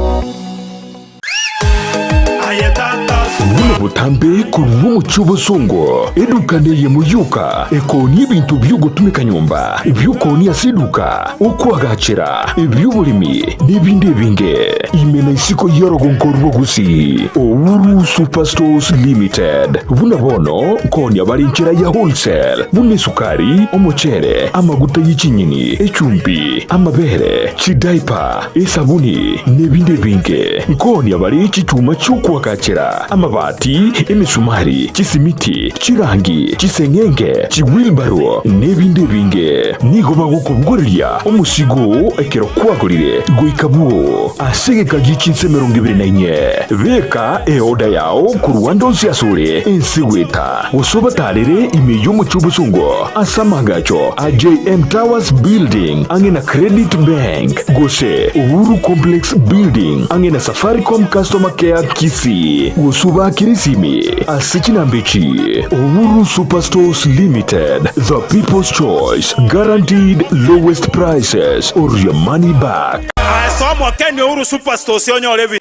Buna botambe korwa omochie obosongo, eduka neyemo yoka ekoonia ebinto bi'ogotumeka nyomba, ebi'okoonia ase eduka, okoagachera, ebi'oboremi, na ebinde ebinge. Ime na isiko y'orogonko rwa Gusii, Uhuru Superstores Limited. Buna bono nkoonia bare enchera ya wholesale, buna esukari, omochere, amaguta ye chinyeni, echumbi, amabere, chidiaper, esabuni, na ebinde ebinge. Nkoonia bare chichuma chi'okoagachera, amabati, emesumari, chisimiti, chirangi, chiseng'enge, chiwheelbarrow, na ebinde ebinge. Nigo bagokobogoreria omosigo oo ekero kwagorire goika bwoo ase egeka gie chinsa 24. Beka eoda yao korwa ande onsi asore ense goeta, gose obatarere ime y'omochie obosongo ase amaagacho a JM Towers Building ang'e na Credit Bank, gose Uhuru Complex Building ang'e na Safaricom Customer Care Kisii, gose obaakere esimi ase chinamba echi, Uhuru Superstores Limited, the people's choice, guaranteed lowest prices or your money back. Ase omokeni Uhuru Superstores onyore ebi.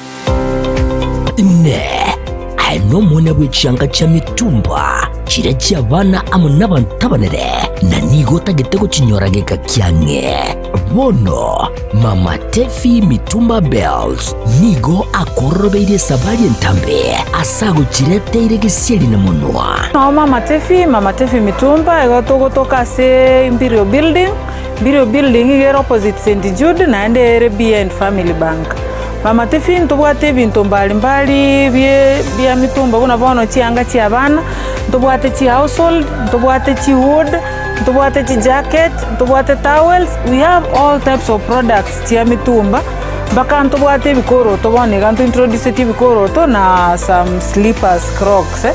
Inee! Aye nomwana bwe chianga chia mitumba, chiria chi'abana amo nabanto abanene, na nigo otagete gochinyora geka kiang'e? Bono Mama Tefi Mitumba Bells nigo akororobeirie esabari entambe ase agochireteire gesieri na monwa. Nao Mama Tefi, Mama Tefi Mitumba, igo togotoka ase Imperial Building, Imperial Building iga ere opposite St Jude naende ere behind Family Bank. Mama Tefi ntobwate ebinto mbali mbali bie bia mitumba buna bono chianga chia abana, ntobwate chi household, ntobwate chi wood, ntobwate chi jacket, ntobwate towels, we have all types of products chia mitumba, mpaka ntobwate ebikoroto bono iga nto introduceti ebikoroto na some slippers, crocs.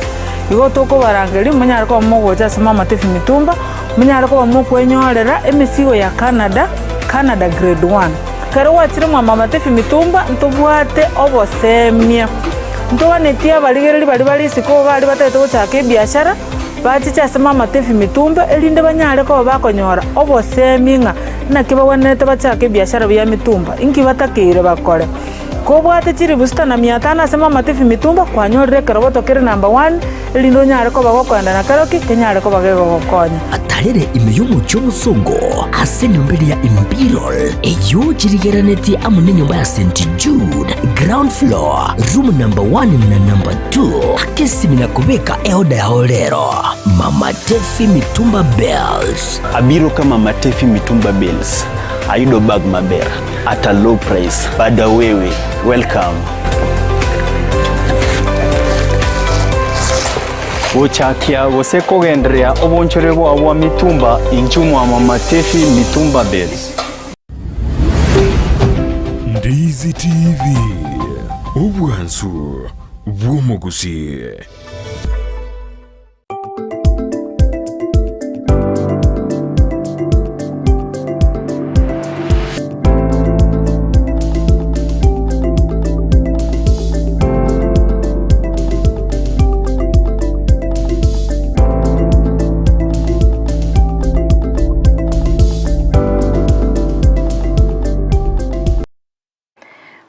Igo tokobarangeria monyare koba mogocha ase Mama Tefi Mitumba, monyare koba mokwenyorera emesigo ya Canada, Canada grade one. Ekero gwachire mwa Mama Tefi Mitumba ntobwate obosemia, ntoganetie abarigereria baria bare isiko baria batagete gochaka ebiashara, bachiche ase Mama Tefi Mitumba erinde banyare koba bakonyora obosemia ng'a naki bagwenerete bachake ebiashara bia mitumba, inki batakeire bakore. Kobwate chilifu sita na mia tano ase Mama Tefi Mitumba kwanyorire ekeroboto kere number one erinde onyare koba gokoenda na keroki kenyare koba gegogokonya. Atarere ime y'omochie omosongo ase enyomba eria ya Imperial, eyio chirigerenetie amo nenyomba ya St. Jude, ground floor, room number one na number two, akesimi na kobeka eoda yao rero. Mama Tefi Mitumba Bales. Abiro ka Mama Tefi Mitumba Bales, ayudo bag maber at a low price. Bada wewe, welcome. Gochakia gose kogendereria obonchore bwao bwa mitumba inchuo mwa Mama Tefi Mitumba Bales. Ndizi TV, obwansu bw'omogusii.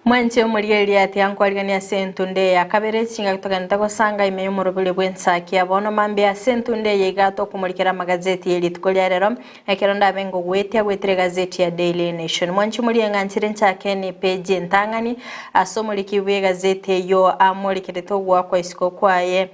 Mwanche omorigereria ati ankwarigania ase entunde eye ya kabere, chingaki togenete gosanga ime y'omoroberi bw'ensaki ya bono mambia ase entunde eye iga tokomorikera amagazeti ye rituko ria rero, ekero ndabe ngogwetia gwetera egazeti ya Daily Nation. Mwanche omorie ng'a nchire nchake ne page entang'ani ase omoriki bw'egazeti eyio amorikerete ogoakwa isiko kwaye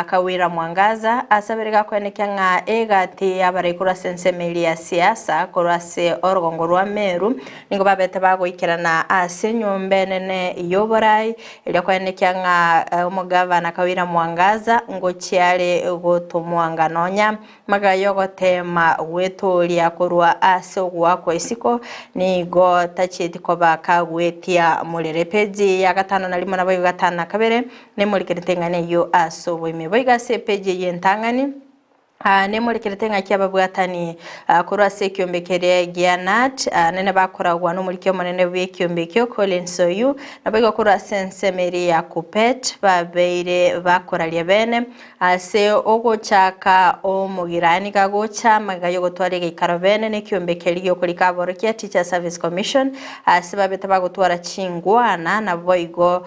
Kawira Mwangaza, asabire gakoenekia ng'a egati y'abarai korwa ase ensemo eria ya siasa korwa ase orogongo rwa Meru Nigo babete bagoikerana ase enyomba enene y'oborai, erio koenekia ng'a omogavana Kawira Mwangaza ngochia are gotomwa ng'a nonya magega y'ogoteema gwetooria korwa ase ogoakwa isiko, nigo tachieti koba kagwetia morero. Epeji ya gatano na rimo naboigo gatano na kabere nemorikerete eng'ana eyio ase oboime. Boigo ase epeji eyio entang'ani. Aa nemorekerete ng'aki ababwatani korwa ase ekiombe keria gia Nat nene bakoragwa nomoriki omonene bw'ekiombe ekio Collins Oyu, naboigo korwa ase ensemo eria ya Kuppet babeire bakoraria bene ase ogochaka omogirani gagocha magega y'ogotwara egeikaro bene nekiombe keria gi'okorika aborokia Teachers Service Commission ase babete bagotwara chingwana naboigo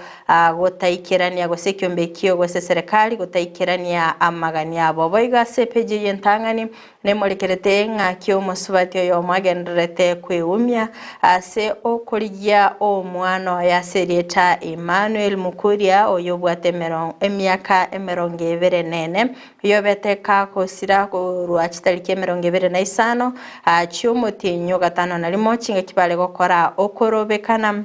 Gotaikerania gose ekiombe ekio gose eserekari gotaikerania amagani abo. Boigo ase epeji eye entang'ani nemorekerete ng'aki omosubati oyomo agendererete kweumia ase okorigia omwana oye ase erieta Emmanuel Mukuria oyo obwate emiaka emerongo ebere nene oyobete kagosira korwa chitariki emerongo ebere na isano chi'omotienyi o gatano na rimo chingaki bare gokora okorobekana.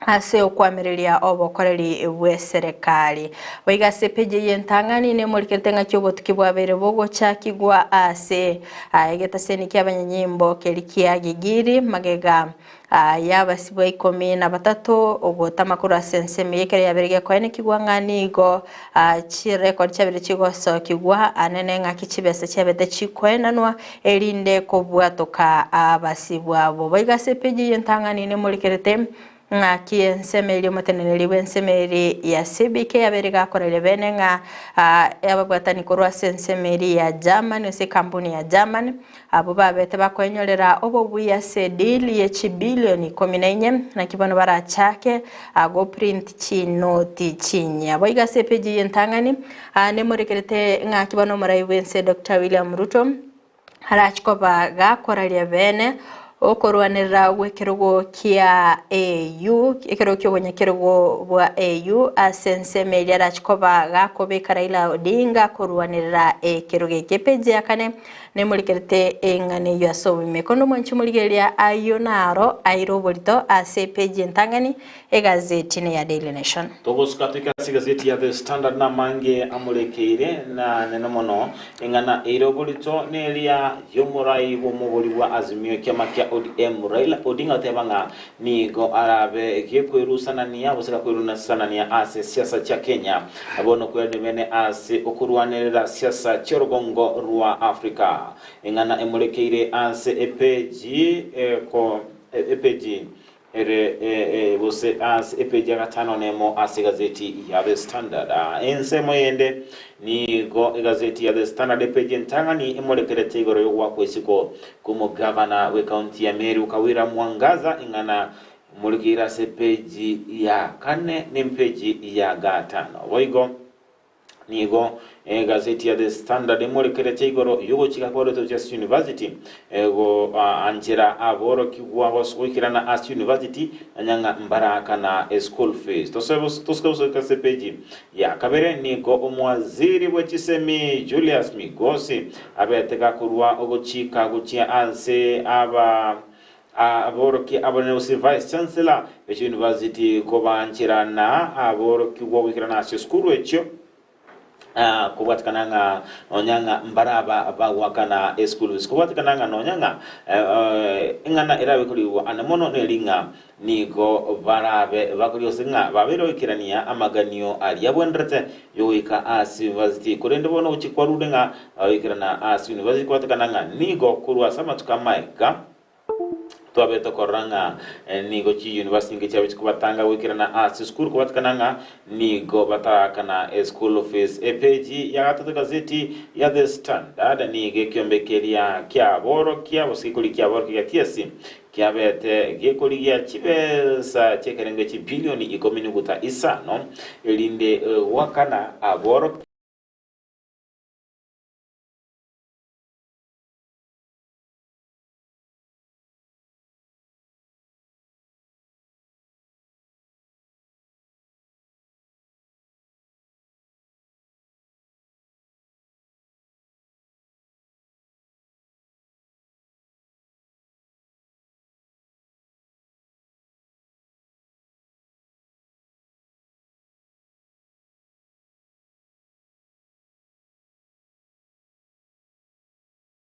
Ase okoamereria obokoreri bw'eserekari. Boigo ase epeji eye entang'ani nemorikerete ng'aki obotuki bwabeire bogochakigwa ase egetaseni ki'abanyanyimbo keria kia Gigiri magega y'abasibwa ikomi na batato ogotama korwa ase ensemo eye ekero yabeire gekoenekigwa ng'a nigo chirekodi chiabeire chigosokigwa anene ng'aki chibesa chiabete chikoenanwa erinde kobwatoka abasibwa abwo. Boigo ase epeji eye entang'ani nemorikerete ng'aki ensemo eria omoteneneri bw'ensemo eria ya CBK yabeire gakoraria bene ng'a ababwatani korwa ase ensemo eria ya Germany gose ekampuni ya Germany abwo babete bakoenyorera obobuya ase edeal ye chibilioni ikomi na inye naki bono barachake go print chinoti chinyia. Boigo ase epeji eye entang'ani Nemorekerete ng'aki bono omorai bw'ense Doctor William Ruto arache koba gakoraria bene okorwanerera gw'ekerogo kia AU, ekerogo ki'obonyakerogo bwa AU ase ensemo eria arache koba gakobeka Raila Odinga korwanerera ekerogo eke. Epeji ya kane nemorekerete eng'ana eyio ase obobime. Korende omwanchi omorigereria ayio naro aire oborito ase epeji entang'ani Egazeti neya Daily Nation. Togosuka toike ase egazeti ya The Standard namange amorekeire na nene mono. Eng'ana eire oborito neria y'omorai bw'omobori bwa Azimio ekiama kia ODM Raila Odinga oteba ng'a nigo arabe gekwerusanania gose gakwerusanania ase siasa chia Kenya bono kwerania bene ase okorwanerera siasa chi'orogongo rwa Africa. Eng'ana emorekeire ase epeji eko epeji Ere gose ase epeji ya gatano nemo ase egazeti ya The Standard. Ensemo yende nigo egazeti ya The Standard epeji entang'ani emorekerete igoro y'ogoakwa isiko kw'omogavana bw'ekaunti ya Meru Kawira Mwangaza ing'ana emorekeire ase epeji ya kane nempeji ya gatano. Boigo Nigo egazeti ya The Standard emorekeretie igoro y'ogochika kwa Roto ase University goanchera aborokigwa goikerana ase university nonya ng'a mbaraakana eschool fees. Tosoke gosoka ase epeji ya kabere nigo omwaziri bwe chisemi Julius Migosi abete gakorua ogochika gochia ase aba Aborokia abanene gose Vice Chancellor be chiuniversity kobancherana aborokigwa goikerana ase esukuru echio kobwatekana ng'a nonya ng'a mbaraba bagoakana eschool fees kobwatekana ng'a nonya ng'a eng'ana erabe korigwa ane mono neri ng'a nigo barabe bakori gose ng'a babeire goikerania amaganio aria abwenerete yogoika ase university korende bono gochia kwarure ng'a bagoikerana ase university kobwatekana ng'a nigo korwa ase amatuko amaega. Twabete korora ng'a nigo chiyunivasiti inke chiabe chikobatanga goikerana ase esukuru kobatikana ng'a nigo batarakana eschool fees. Epeji ya gatato egazeti ya The Standard nigo ekiombe keria kiaborokia gose gekori kiaborokia gia TSC kiabete gekorigia chibesa chi'ekerengo chibilioni ikomi nuguta isano erinde goakana aborokia.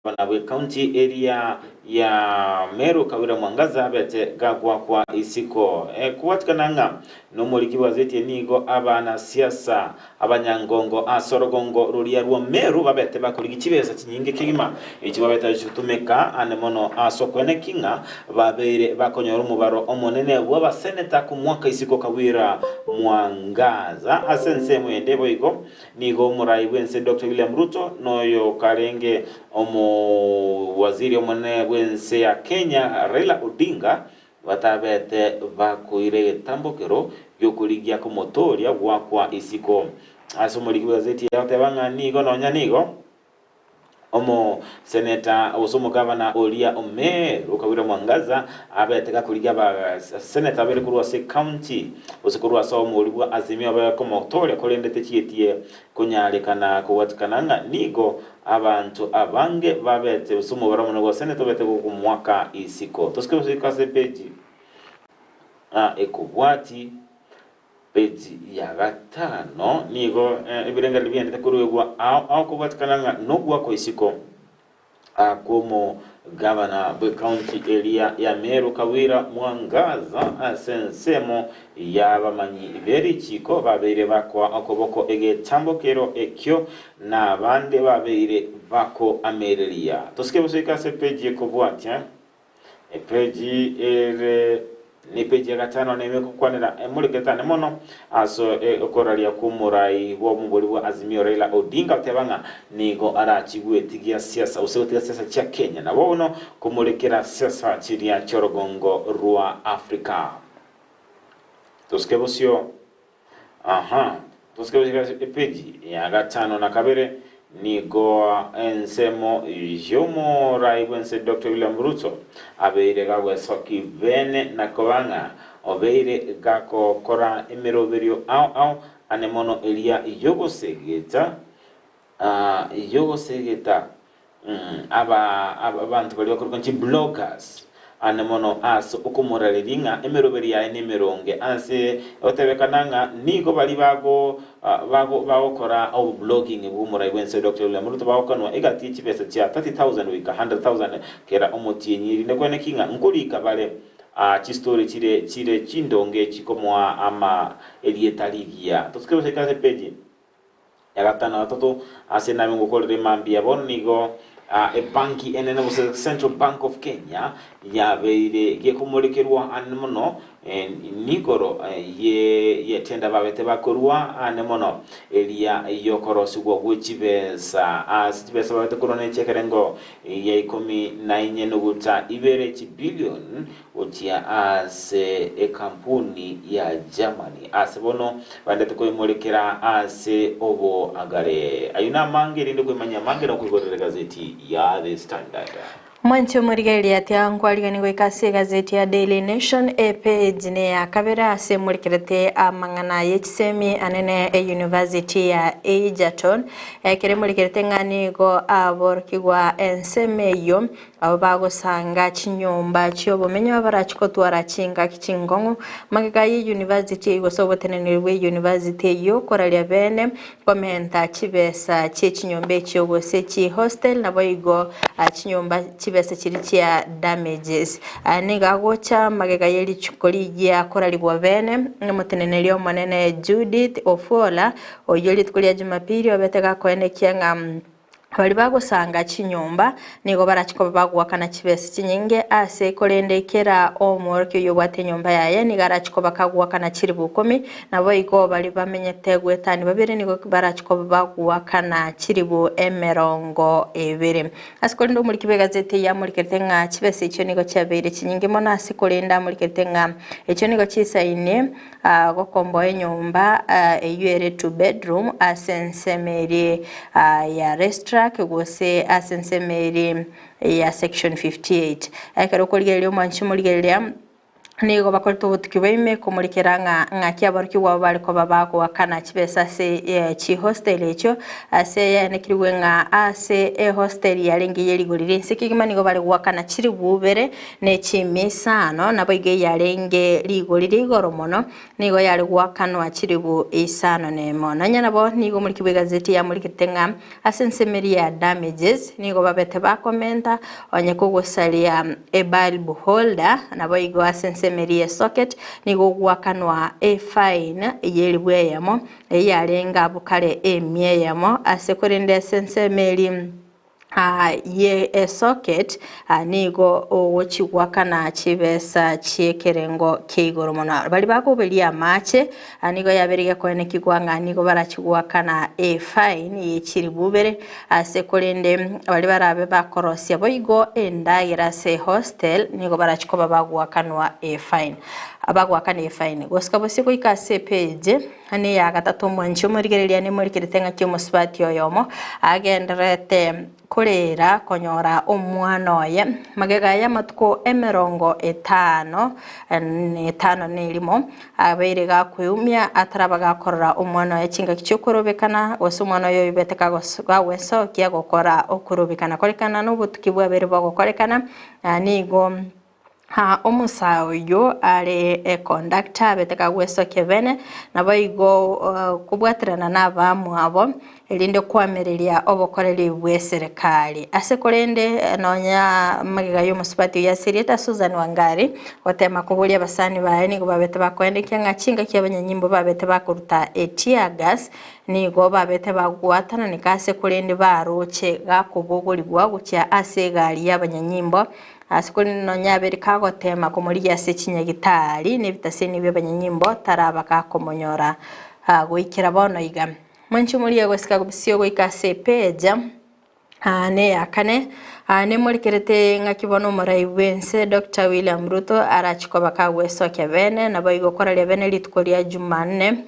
Gavana bw'ecounty eria ya Meru Kawira Mwangaza abete gagwakwa isiko. Ekobwatikana ng'a nomoriki bw'egazeti eye nigo abanasiasa abanyangongo ase orogongo roria rwa Meru babete bakorigia chibesa chinyinge kegima echio babete bachigotumeka ande mono ase okoeneki ng'a babeire bakonyora omobaro omonene bw'abaseneta komwaka isiko Kawira Mwangaza. Ase ensemo ende boigo Nigo omorai bw'ense Doctor William Ruto na oyokarenge omowaziri omonene bw'ense ya Kenya Raila Odinga batabete bakoira egetambokero gi'okorigia komotoria goakwa isiko. Ase omoriki bw'egazeti eye agoteba ng'a nigo nonya nigo Omoseneta gose omogavana oria o Meru, Kawira Mwangaza, abete gakorigia abaseneta babere korwa ase ecounty gose korwa ase omori bwa Azimio abe komotoria korende techigetie konyarekana kobwatikana ng'a nigo abanto abange babete gose omobaro omonene bwa seneta obete gokomoaka isiko. Tosike goika ase epeji ekobwati. Peji ya gatano nigo ebirengererio biaendete koruegwa ao ao kobwatikana ng'a nogwakwa isiko kw'omogavana bw'ecounty eria ya Meru Kawira Mwangaza ase ensemo y'abamanyi b'erichiko babeire bakoa okoboko egetambokero ekio na abande babeire bakoamereria. Tosike bosoika ase peji ekobwatia. Epeji ere nepeji ya gatano na ime gokwanera emoreketane mono ase okoraria kw'omorai bw'omobori bwa Azimio Raila Odinga oteba ng'a nigo arachie gwetigia siasa gose gotiga siasa chia Kenya na bono komorekera siasa chiria chi'orogongo rwa Africa. Tosike bosio. Aha, tosike gochika ase epeji ya gatano na kabere, nigo ensemo y'omorai bw'ense Doctor William Ruto abeire gagwesoki bene na koba ng'a obeire gakokora emeroberio ao ao ane mono eria y'ogosegeta y'ogosegeta aba abanto baria bakorokwa chibloggers ane mono ase okomorareria ng'a emeroberi yaye nemeronge ase gotebekana ng'a nigo baria bago bago bagokora oboblogging bw'omorai bw'ense Doctor William Ruto bagokanwa egati ye chibesa chia 30,000 goika 100,000 kera omotienyi erinde kweneki ng'a nkorika bare chistori chire chire chindonge chikomoa ama erieta rigiya. Tosike gosaika ase page. Ya gatano na gatato, ase nabe ngokorera emambia bono nigo ebanki enene gose Central Bank of Kenya yabeire gekomorekerwa ane mono nigoro ye tender babete bakorwa ane mono eria yokorosigwa gwe chibesa ase chibesa babete korwa ne chiekerengo ya ikomi na inye nuguta ibere chibillion Gochia ase ekampuni ya Germany ase bono bandete koimorekera ase oboagare. Ayio namange erinde koimanyia amange na okoigorera egazeti ya The Standard. Mwanche omorigereria atia nkwarigani goika ase egazeti ya Daily Nation epage neya kabere ase emorekerete amang'ana ye chisemi anene e university ya Egerton ekero emorekerete ng'a nigo aborokigwa ensemo eyio Abwo bagosanga chinyomba chi'obomenyo abarachie kotwara chingaki chinkong'u, magega ye university eyio gose oboteneneri bwe university eyio koraria bene komenta chibesa chie chinyomba echio gose chi hostel naboigo chinyomba chibesa chiria chia damages. Aya nigo agocha magega ye richuko rigiya korarigwa bene nomoteneneri omonene Judith Ofuola oyio rituko ria Jumapili obete gakoenekia ng'a. Baria bagosanga chinyomba nigo barache koba bagoakana chibesa chinyinge ase korende kera omworokia oyio obwate enyomba yaye nigo arache koba kagoakana chilifu ikomi, naboigo baria bamenyete goetania babere nigo barache koba bagoakana chilifu emerongo ebere. Ase korende omoriki bw'egazeti eye amorikerete ng'a chibesa echio nigo chiabeire chinyinge mono ase korende amorikerete ng'a echio nigo chisaine gokomboa enyomba eyio ere two bedroom ase ensemo eria ya Racetrack gose ase ensemo eria ya section 58. Ekero okorigereria omwanchi omorigereria nigo bakorete obotuki bwa ime komorikera ng'a ng'aki aborokigwa abo bare koba bagoakana chibesa ase chihostel echio ase yaenekirigwe ng'a ase ehostel yarenge ye rigori ria inse kegima nigo bare goakana chilifu ibere ne chimia isano, naboigo eyarenge rigori ria igoro mono, nigo yare goakanwa chilifu isano na emo. Nonya nabo nigo omoriki bw'egazeti yamorikete ng'a ase ensemo eria ya damages nigo babete bakomenta onye kogosaria ebulb holder, naboigo ase ensemo eria ya socket nigo ogoakanwa efine y'elifu eyemo, eyio yarenge abwo kare emia eyemo, ase korende ase ensemo eria ye esocket nigo ogochigwakana chibesa chi'ekerengo kia igoro mono. Baria bakoberia amache nigo yabeire gekoenekigwa ng'a nigo barachigwakana efine ye chilifu ibere ase korende baria barabe bakorosia boigo endagera ase ehostel nigo barachie koba bagoakanwa efine bagoakana efine. Gosika bosio goika ase epage. Ane eya gatato omwanchi omorigereria nemorikerete ng'aki omosubati oyomo agendererete korera konyora omwana oye magega y'amatuko emerongo etano na etano na erimo abeire gakweumia ataraba gakorora omwana oye chingaki chi'okorobekana gose omwana oye oibete kagwesokia gokora okorobekana korekana nobotuki bwabere bogokorekana nigo Omosae oyio are econductor abete kagwesokia bene, naboigo kobwaterana nabamwabo, erinde koamereria obokoreri bw'eserekari. Ase korende nonya magega y'omosubati oyio ase erieta Susan Wangari, gotema koboria abasani baye nigo babete bakoendekia ng'a chingaki abanyanyimbo babete bakoruta etear gas, nigo babete bagwatananeka ase korende baroche gakobogorigwa gochia ase egari y'abanyanyimbo Ase korende nonya abere kagoteema komorigia ase chinyagitari na ebitaseni bi'abanyanyimbo, taraba gakomonyora goikera bono iga. Mwanche omorigie gosika bosio goika ase epeja neya kane, nemorikerete ng'aki bono omorai bw'ense Doctor William Ruto arachie koba kagwesokia bene, naboigo koraria bene rituko ria Jumanne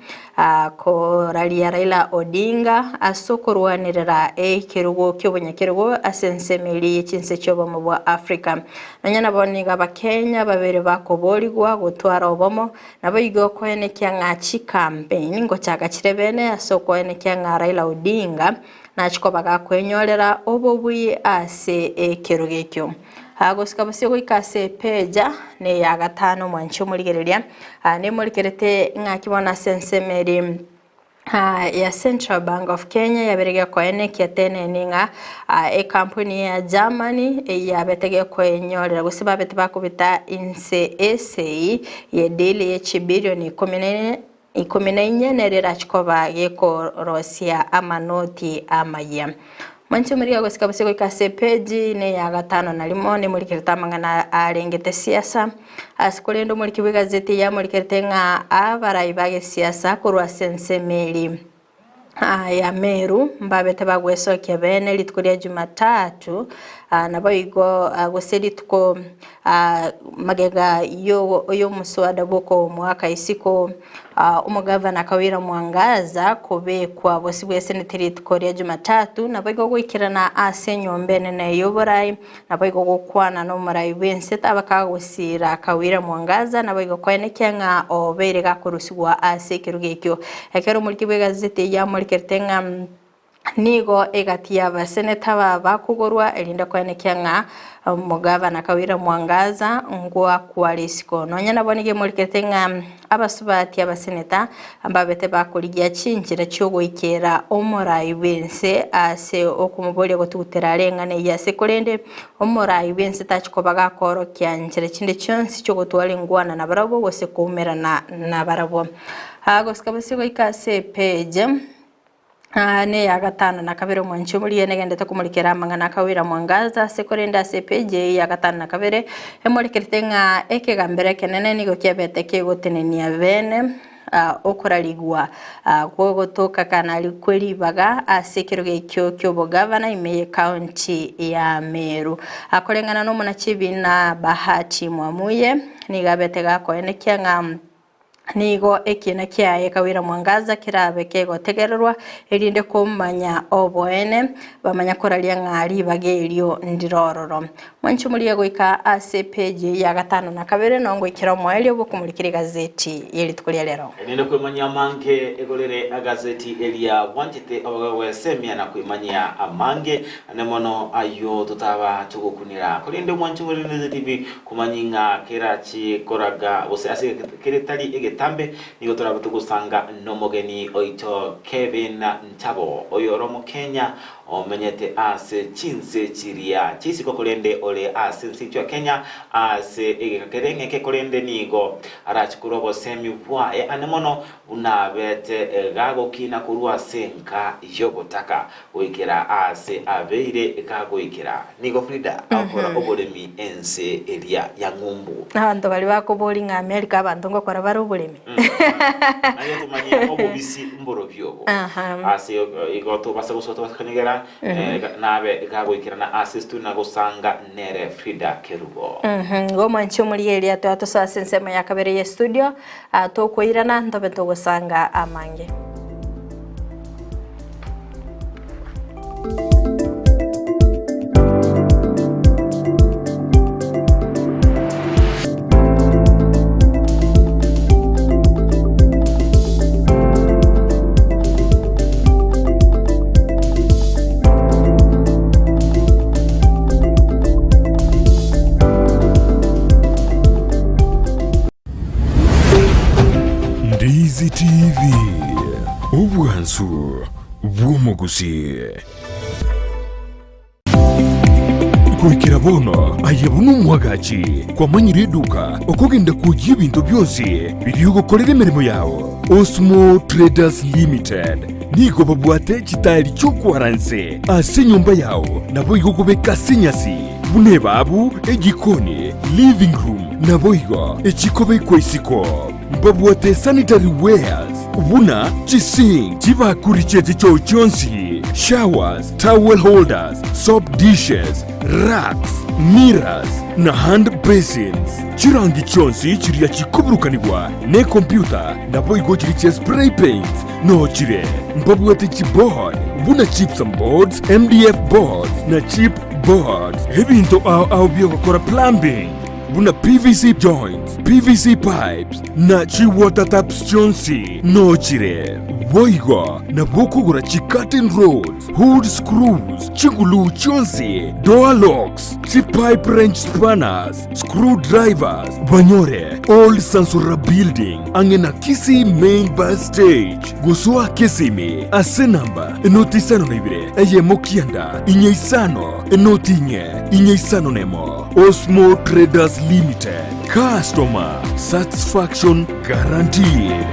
Koraria Raila Odinga ase okorwanerera ekerogo ki'obonyakerogo ase ensemo eria ye chinse chi'obomo bwa Africa. Nonya nabo nigo abakenya babere bakoborigwa gotwara obomo, naboigo koenekia ng'a chicampaign ngochaka chire bene ase okoenekia ng'a Raila Odinga nachie koba gakwenyorera obobui ase ekerogo ekio. Gosika bosio goika ase epeja neya gatano omwanchi omorigereria nemorikerete ng'aki bono ase ensemo eri ya Central Bank of Kenya yabere gekoenekia teneni ng'a ekampuni ya Germany eyabete gekoenyorera gose babete bakobeta inse esei ye deal ye chibilioni ikomi na ikomi na inye nere erachi koba gekorosia amanoti amayia. Mwanche omorigia gosika bosio goika ase epeji neya gatano na rimo nemorikerete amang'ana arengete siasa ase korende omoriki bw'egazeti eye amorikerete ng'a abarai ba gesiasa korwa ase ensemo eri ya Meru mbabete bagwesokia bene rituko ria Jumatatu naboigo gose rituko magega y'omoswada bw'okomoaka isiko omogavana Kawira Mwangaza kobekwa bosio bw'eseneti rituko ria Jumatatu naboigo goikerana ase enyomba enene y'oborai naboigo gokwana n'omorai bw'ense taba kagosira Kawira Mwangaza naboigo koenekia ng'a obeire gakorusigwa ase ekerogo ekio. Ekero omoriki bw'egazeti eyio amorikerete ng'a Nigo egati y'abaseneta aba bakogorwa erinde koenekia ng'a omogavana Kawira Mwangaza ngoakware isiko. Nonya nabo nigo emorikerete ng'a abasubati abaseneta mbabete bakorigia chinchera chiogoikera omorai bw'ense ase okomoboria gotugutera are eng'ana eyio ase korende omorai bw'ense tachi koba gakoorokia nchera chinde chionsi chiogotwara engwana nabarabwo gose koumerana nabarabwo. Gosika bosio goika ase epage. Aa neya gatano na kabere omwanchi omoria negendete komorikera amang'ana akawira mwangaza ase korende ase epeji eye ya gatano na kabere emorekerete ng'a ekegambero ekenene nigo kiabete kegotenenia bene okorarigwa gwogotoka kana kwe ribaga ase ekerogo ekio ki'obogavana ime y'ecounty ya Meru. Koreng'ana n'omonachibi na Bahati Mwamuye nigo abete gakoenekia ng'a Nigo ekiina kiaye Kawira Mwangaza kerabe kegotegererwa, erinde komanya oboene, bamanya koraria ng'a ribaga erio ndirororo. Mwanche moria goika ase epeji ya gatano na kabere nongoikera omoerio bw'okomorikera egazeti ye rituko ria rero. Erinde kwemanyia amange, egorere agazeti eria bwanchete obobe bw'esemia na kwemanyia amange, Ande mono ayio totaba togokunera. Korende omwanche bw'erinde tibi komanyi ng'a kerachi koraga gose ase kere tari egetambe, nigo torabe togosanga nomogeni oito Kevin Ntabo, oyore Omokenya omenyete ase chinse chiria chi'isiko korende ore ase ense yaito ya Kenya ase egeka kere ng'eke korende nigo arache korwa obosemi bwaye ande mono buna abete gagokina korwa ase enka y'obotaka. Goikera aase abeire gagoikera, nigo Frida agokora oboremi ense eria ya ng'umbu. Abanto baria bakoboria ng'a America abanto ngokora bare oboremi. Naye tomanye obobisi mborobio obo. Ase igo tobase gosoa tobase konyegera nabe gagoikerana ase studio na gosanga nere Frida Kerubo. Igo omwanchi omorigereria twatosoa ase ensemo ya kabere ye studio, tokoirana ntobe togosanga amange. Ndizi TV, obwansu bw'omogusii. Goikera bono aye buna omwagachi kwamanyire eduka okogenda kwoyia ebinto bionsi biria ogokorera emeremo yao. Osmo Traders Limited nigo babwate chitaeri chi'okwara nse ase enyomba yao naboigo kobeka ase enyasi buna ebabu, ejikoni, living room naboigo echikobekwa isiko. Mbabwate sanitary wares buna chisink, chibakuri chie chichoo chionsi, showers, towel holders, soap dishes, racks, mirrors, na hand basins. Chirangi chionsi chiria chikoburukanigwa nekompyuta naboigo chiria chia spray paints noo chire. Mbabwate chiboard buna gypsum boards, MDF boards na chip boards. Ebinto ao ao biogokora plumbing. buna PVC joints, PVC pipes, na chi water taps chionsi nochire. Boigo nabo okogora chi curtain rods, hood screws, chiguluu chionsi, door locks, chi pipe wrench spanners, screw drivers, banyore Old Sansora Building ang'e na Kisii Main Bus Stage. Gosoa Kisimi ase namba enoti isano na ibere eyemo kianda inye isano enoti inye inye isano nemo. Osmo Traders Limited, customer satisfaction guaranteed.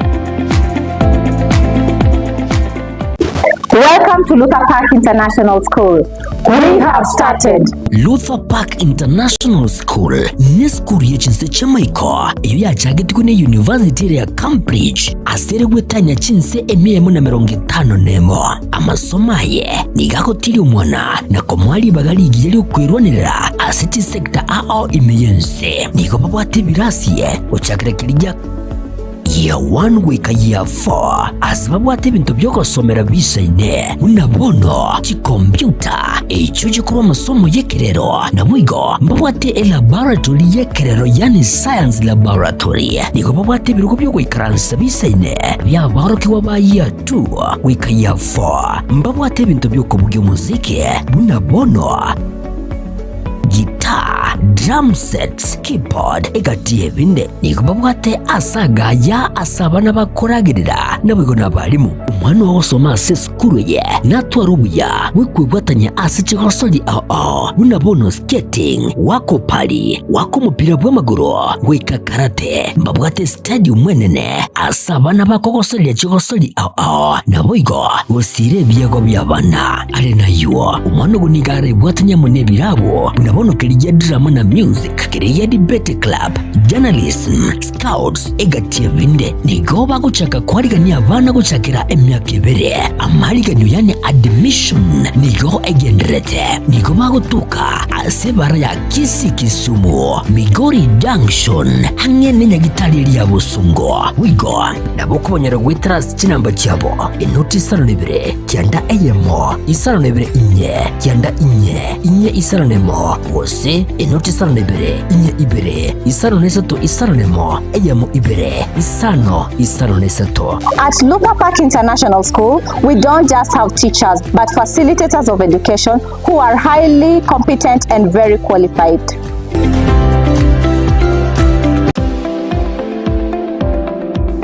Welcome to Luther Park International School. We have started. Luther Park International School nesukuru ye chinse chi'amaiko eyio yachagetigwe ne University ere ya Cambridge ase ere gwetania chinse emia emo na emerongo etano nemo. Amasomo aye nigo agotiria omwana na komoa ribaga rigiya ri'okwerwanerera ase chisecta ao ime y'ense. Nigo babwate ebirasi gochakera keria gia Year 1 goika Year 4 ase babwate ebinto bi'ogosomera bisaine buna bono chikompiuta echio chikorwa amasomo y'ekerero naboigo mbabwate elaboratory y'ekerero yaani science laboratory. Nigo babwate ebirogo bi'ogoikaransa bisaine bi'aborokigwa ba Year 2 goika Year 4. Mbabwate ebinto bi'okobugia omosiki buna bono gitaa. guitar, drum sets, keyboard, egati y'ebinde. Nigo babwate ase agaya ase abana bakoragerera, naboigo nabarimu. Omwana ogosoma ase esukuru eye natware obuya bw'okwebwatania ase chigosori ao ao buna bono skating, goaka opari, goaka omopira bw'amagoro, goika karate. Mbabwate estadium enene ase abana bakogosoreria chigosori ao ao, naboigo gosiira ebiegwa bi'abana. Are nayio, omwana ogo nigo arebwatanie amo nebirabu buna bono keria drama na music, keria debate club, journalism, scouts, egati ebinde. Nigo bagochaka kwarigania abana gochakera emiaka ebere. Amariganio yani admission nigo egendererete. Nigo bagotoka ase ebara ya Kisii Kisumu, Migori Junction, ang'e nenyagitari eria ya Bosongo. Boigo nabo okobanyora goetera ase chinamba chiabo, enoti isano na ibere, kianda eyemo, isano na ibere inye, kianda inye, inye isano na emo, gose enoti isano na ibere, inye ibere, isano na isato isano na emo, eyemo ibere, isano, isano na isato. At Lupa Park International School, we don't just have teachers, but facilitators of education who are highly competent and very qualified.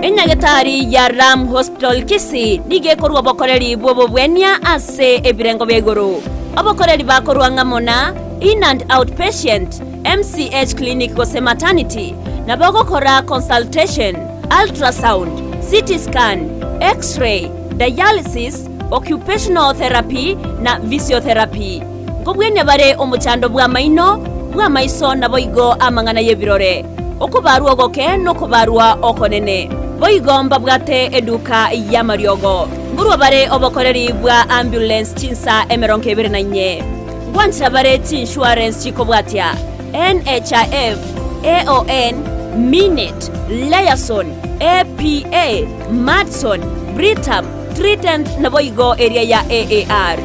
Enyagetari ya Ram Hospital Kisii nigo ekorua obokoreri bw'obobwenia ase ebirengo bia igoro. Obokoreri bakorua ng'amo na In and Out Patient, MCH Clinic gose Maternity, nabo ogokora consultation, ultrasound, CT scan, X-ray, dialysis, occupational therapy na physiotherapy. Nkobwenia bare omochando bw'amaino, bw'amaiso naboigo amang'ana y'ebirore, okobarwa ogoke nokobarwa okonene. Boigo mbabwate eduka y'amariogo. Nkorwa bare obokoreri bwa ambulance chinsa emerongo ebere na inye. Ngwanchera bare chiinsurance chikobwatia, NHIF, AON, Minet, Liaison, APA, Madison, Britam, Trident naboigo eria ya AAR.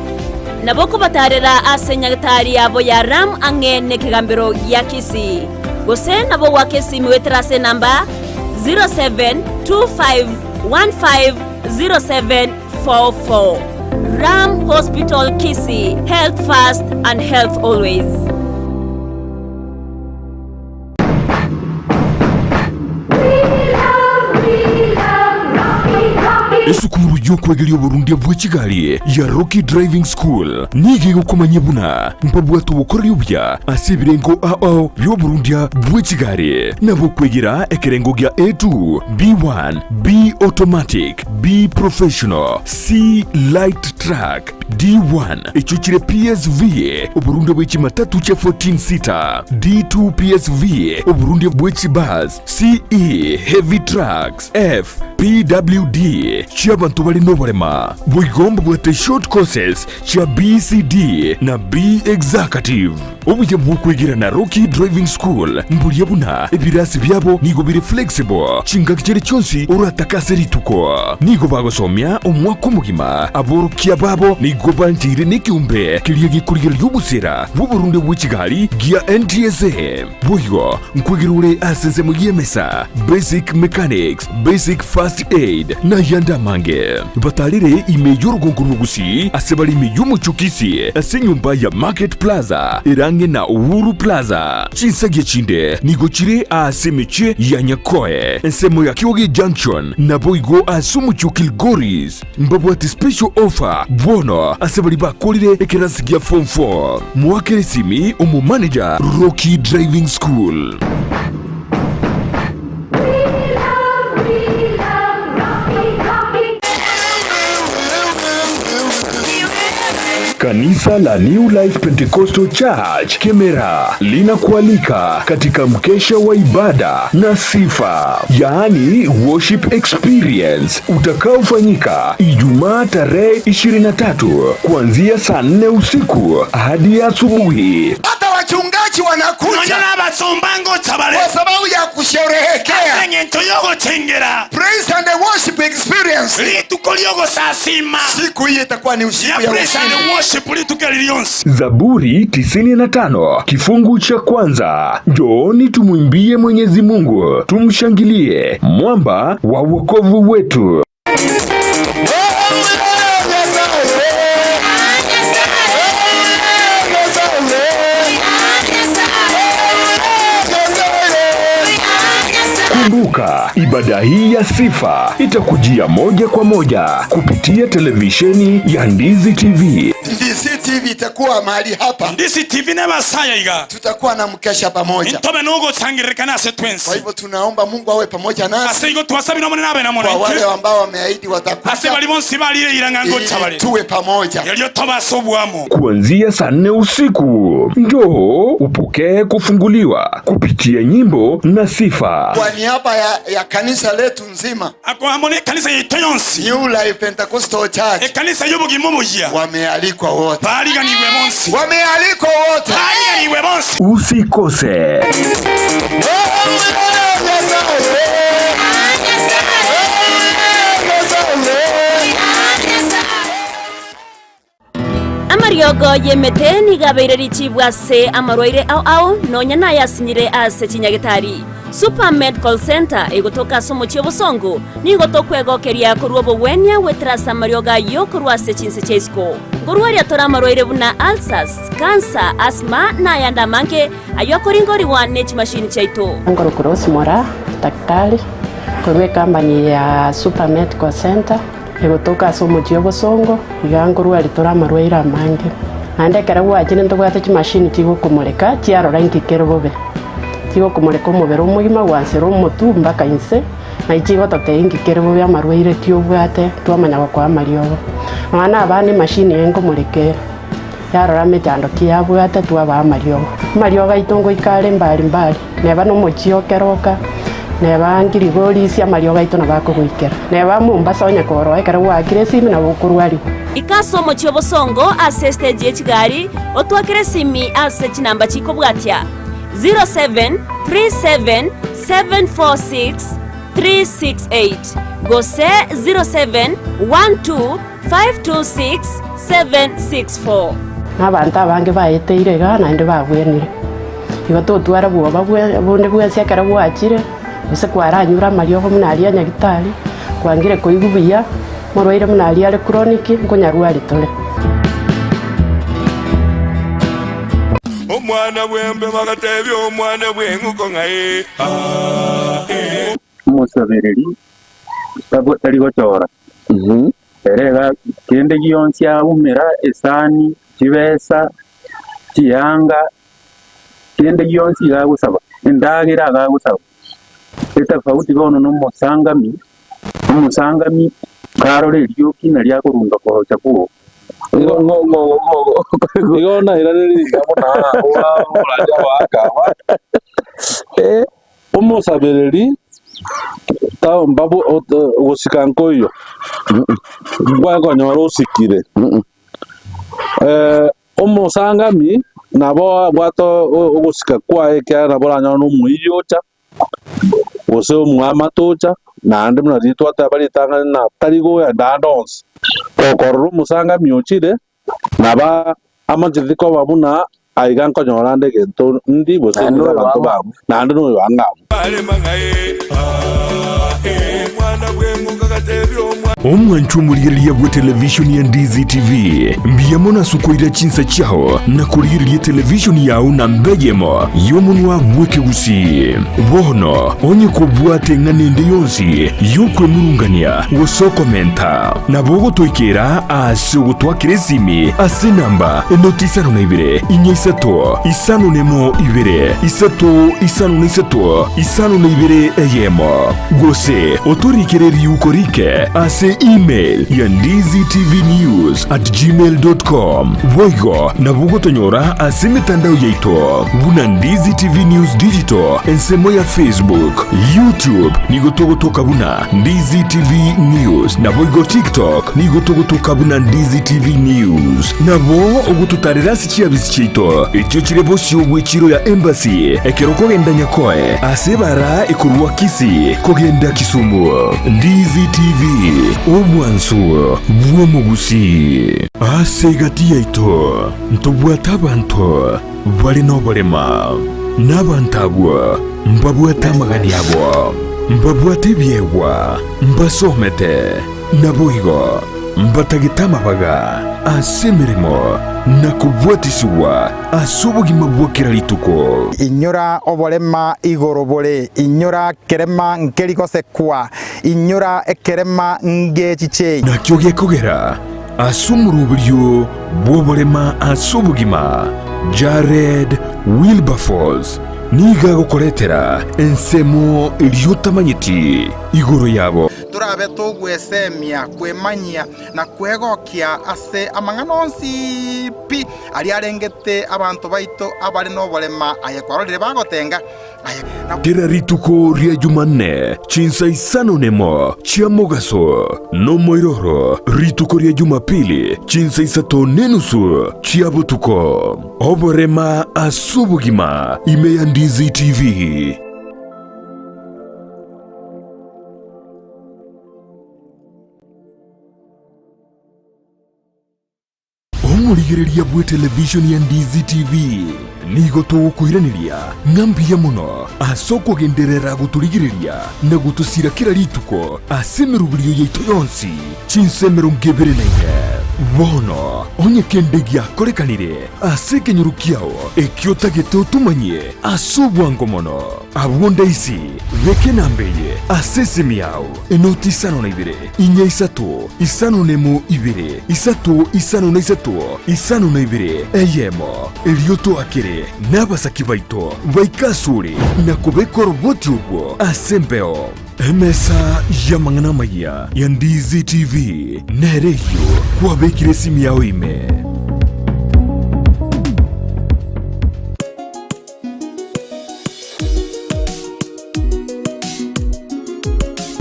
Nabo okobatarera ase nyagetari yabo ya Ram ang'e nekegambero gia Kisii. Gose nabo goaka esimi goetera ase enamba 0725150744. Ram Hospital Kisii, health first and health always. Esukuru y'okwegeria oborundia bwe chigari ya Rocky Driving School nigo egokomanyia buna mbabwate obokoreri obuya ase ebirengo ao bi'oborundia bwe chigari nabo okwegera ekerengo gia A2, B1, B Automatic, B Professional, C Light Truck, D1 echio chire PSV, oborundia bwe chimatatu chia 14 seater, D2 PSV, oborundia bwe chibus, CE, heavy trucks, F, PWD, chi'abanto bare noborema. Boigo mbabwate short courses chia BCD na B Executive. Obuya bw'okwegera na Rocky Driving School mboria buna ebirasi biabo nigo bire flexible chingaki chiria chionsi oratake ase rituko. Nigo bagosomia omwaka omogima, aborokia babo nigo bancheire nekeombe keria gekorigereria obosera bw'oborunde bwe chigari gia NTSA. Boigo nkwegera ore ase ensemo y'emesa, basic mechanics, basic first aid, na ayande amange. Batarere ime y'orogongo rw'Ogusii ase bare ime y'omochie o Kisii ase enyomba ya Market Plaza ere ang'e na Uhuru Plaza. Chinsagia chinde nigo chire aase emechie ya Nyakoe, ensemo ya Kioge Junction, naboigo ase omochie o Kilgoris. Mbabwate special offer bono ase baria bakorire ekerasi gia form 4. Moakere esimi omomanager Rocky Driving School. Kanisa la New Life Pentecostal Church Kemera linakualika katika mkesha wa ibada na sifa, yaani worship experience utakaofanyika Ijumaa tarehe 23 kuanzia saa 4 usiku hadi asubuhi. Hata wachungaji wanakuja Nonya n'abasumba ngocha bare kwa sababu ya kusherehekea ase eng'encho y'ogochengera praise and worship experience. rituko ri'ogosasima. Siku hii itakuwa ni usiku Ya ya praise and ushindi. worship rituko eri rionsi. Zaburi 95 kifungu cha kwanza. Njooni tumwimbie Mwenyezi Mungu, tumshangilie mwamba wa wokovu wetu. Kumbuka, ibada hii ya sifa itakujia moja kwa moja kupitia televisheni ya Ndizi TV. Ndizi TV itakuwa mahali hapa. Ndizi TV n'abasaya iga. Tutakuwa na mkesha pamoja. Intobe n'ugutsangirikana ase twensi. Kwa hivyo tunaomba Mungu awe pamoja nasi. Ase igo twasabira omone nabe na Kwa wale ambao wameahidi watakuja. Ase bali bonsi balire iranga Ili chabale. tuwe pamoja. Yaliyo toba obwamo. Kuanzia saa nne usiku, njoo upokee kufunguliwa kupitia nyimbo na sifa. Kwa niaba ya kanisa letu nzima. Akohamone kanisa yetu yonsi. New Life Pentecostal Church. Ekanisa y'obogima obuya. Wamealikwa wote. Baliganiwe bonsi. Wamealikwa wote. Baliganiwe bonsi. Usikose. Amariogo y'emete nigo abeire richibwa ase amarwaire ao ao, nonya nayasinyire ase chinyagitari. Super Medical Centre egotoka ase omochie obosongo, nigo tokwegokeria korwa obogwenia goetera ase amariogo ayio korwa ase chinse chia isiko. Nkorwaria tore amarwaire buna ulcers, cancer, asthma na ayande amange ayio akoringorigwa ne chimashini chiaito. Nkorokwa Rose Moraa, daktari korwa ecompany ya Super Medical Centre egotoka ase omochie obosongo, iga nkorwaria tore amarwaire amange. Naende ekero gwachire ntobwate chimashini chigokomoreka chiarora inki kere bobe. Chigokomoreka omobere omogima gwansera omotwe mpaka inse, naye chigototebia inki kere bobe amarwaire ki obwate twamanya gokoa amariogo. Nonya na abana emashini eye nkomoreka ere, yarora emechando ki yabwate twabaa amariogo. Amariogo aito ngoika are mbari mbari, neba na omochie o Keroka, neba Ngirigorisia amariogo aito nabo akogoikera. Neba Mombasa onye koroa ekero gwaakire esimi nabo okorwariwa. Ika ase omochie obosongo ase estage ye chigari, otwakere esimi ase chinamba chikobwatia, 0737746368 gose 0712526764. Na abanto abange baeteire iga naende babwenire. Igo totwara bwoba bonde bwensi ekero gwachire, gose kwaranyure amariogo buna aria a nyagitari, kwangire koigwa buya, morwaire buna aria are chronic, nkonyarwari tore. Omwana bw'embe bagatebia omwana bw'eng'uko ng'a ee, aa, ee. Omosabereri tari gochora, ere iga kende gionsi aumera esani, chibesa, chianga, kende gionsi iga agosaba, endagera iga agosaba. Etafauti bono na omosangami, omosangami karora erioki nario akorunga korocha bwogo. Igo nairaneria ringa buna omorandia goaka Omosabereri gosika nkoiyo, nkwaye konyora osikire. Omosangami nabo abwate ogosika kwaye ekiagera nabo oranyore na omoiyo ocha, gose omwamate ocha, naende buna riria twateba ritang'ani na tari goenda ande onsi. Gokorora omosangami ochire, nabo amancheti koba buna aiga nkonyora ande egento ndi gose Naende ndire oyo abanto ang'o. babo, naende noyo ang'e abwo. Omwancho omorigereria bwe televishoni ya Ndizi TV, mbuya mono ase okoira chinsa chiao na korigereria televishoni yao namba eyemo y'omonwa bw'ekegusii. Bono onye kobwate eng'ana ende yonsi y'okwemurungania gose okomenta, nabo ogotoikera ase ogotwakera esimi ase enamba enoti isano na ibere, inya isato, isano nemo ibere, isato isano na isato, isano na ibere eyemo. Gose otorikere riuko rike ase email ya ndizitvnews@gmail.com. Boigo nabo ogotonyora ase emetandao yaito buna Ndizi TV News Digital ensemo ya Facebook, YouTube nigo togotoka buna Ndizi TV News, naboigo TikTok nigo togotoka buna Ndizi TV News. Nabo ogototarera ase chiabisi chiaito echio chire bosio bw'echiro ya Embassy ekero okogenda Nyakoe ase ebara ekorwa Kisii kogenda Kisumu. Ndizi TV, obwansu bw'omogusii. Ase egati yaito ntobwate abanto bare noborema, na abanto abwo mbabwate amagani abo, mbabwate ebiegwa, mbasomete, naboigo mbatagete amabaga ase emeremo. na kobwatisiwa ase obogima bwa kera rituko. Inyora oborema igoro bore, inyora kerema nkeri gosekwa, inyora ekerema ngechichei. Nakio gekogera ase omoroberio bw'oborema ase obogima, Jared Wilberforce nigo agokoretera ensemo eria otamanyeti igoro yabo. Torabe togwesemia, kwemanyia, na kwegokia ase amang'ana onsi pi aria arengete abanto baito abare noborema, aye kwarorire bagotenga, aye na. Kera rituko ria Jumanne chinsa isano nemo chia mogaso, nomoiroro rituko ria Jumapili chinsa isato nenusu chia botuko. Oborema ase obogima ime ya Ndizi TV. Omorigereria bw'etelevishoni ya Ndizi TV, nigo togokoiraneria ng'a mbuya mono ase okogenderera gotorigereria na gotosira kera rituko ase emeroberio yaito yonsi chinsa 24. Bono onye kende giakorekanire ase ekenyoro kiao ekio otagete otomanyie ase obwango mono, abwo ndaisi beka enamba eye ase esimi yao, enoti 52 inya isato, 51 2, 3 53 52 eyemo, erio toakere nabasaki baito baike asore na kobeka oroboti obwo ase embeo. Emesa y'amang'ana amayia ya Ndizi TV nere eyio kwabekire esimi yao ime.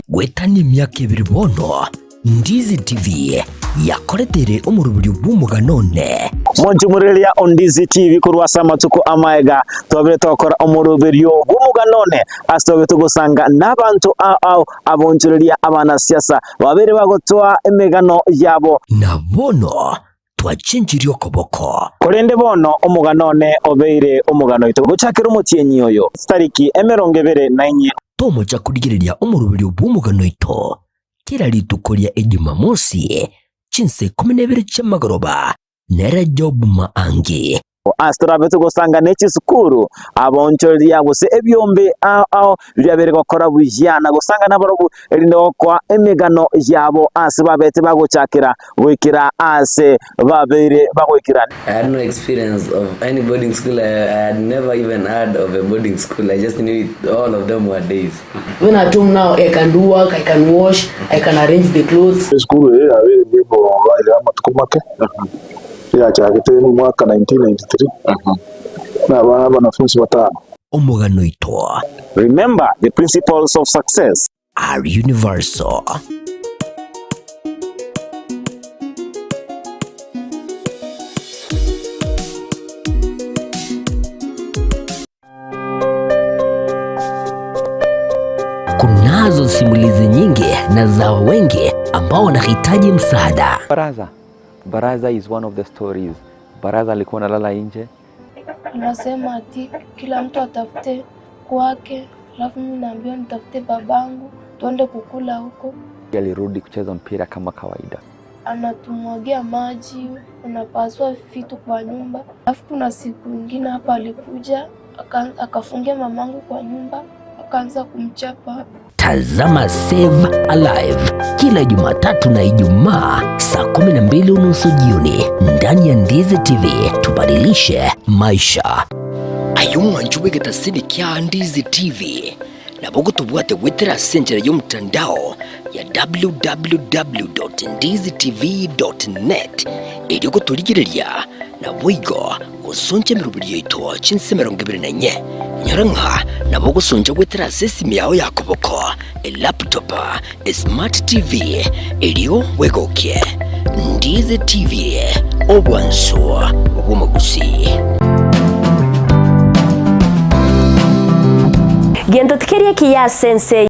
Goetania emiaka ebere bono, Ndizi TV yakoreteire omoroberio bw'omogano one. Monchumureria o Ndizi TV korwa ase amatuko amaega, twabire togokora omoroberio bw'omogano one ase twabire togosanga nabanto ao ao abonchoreria abanasiasa babere bagotoa emegano yabo. Na bono twachenchirie okoboko. Korende bono omogano one obeire omogano oito gochakera omotienyi oyo, chitariki 24. Tomocha korigereria omoroberio bw'omogano oito kera rituko ria Ejumamosi chinsa ikomi na ibere chi'amagoroba, nere Job Maangi. Ase torabe togosanga ne chisukuru, abaonchoreria gose ebiombe ao ao biria bire gokora buya na gosanga nabarobwo, erinde gokoa emegano yabo ase babete bagochakera goikera aase babeire bagoikera. I had no experience of any boarding school. I, I had never even heard of a boarding school. I just knew it, all of them were days. When at home now, I can do work, I can wash, I can arrange the clothes. Esukuru eye yabeire nigo aiga amatuko make, yachagete omwaka 1993, na abana abanafunsi batano. Omogano oito. Remember the principles of success. Are universal. Kunazo simulizi nyingi na za wengi ambao wanahitaji msaada. Baraza. Baraza is one of the stories. Baraza alikuwa analala nje. Anasema ati kila mtu atafute kwake, alafu mimi naambiwa nitafute babangu tuende kukula huko. Alirudi kucheza mpira kama kawaida. Anatumwagia maji, unapasua vitu kwa nyumba. Alafu kuna siku ingine hapa alikuja akafungia mamangu kwa nyumba akaanza kumchapa. Tazama Save Alive kila Jumatatu na Ijumaa saa 12:30 jioni ndani ya Ndizi TV. Tubadilishe maisha. Aye omwancho bw'egetasini kia Ndizi TV nabo ogotobwate goetera ase enchera y'omotandao ya www.ndizitv.net erio gotorigereria naboigo gosoncha emeroberi yaito chinsa 24. Nyora ng'a nabo ogosoncha goetera ase esimi yao ya koboko, elaptop, esmart TV erio bwegokie. Ndizi TV, obwansu bw'omogusii. Gento tikeri ekiya ase ense eye.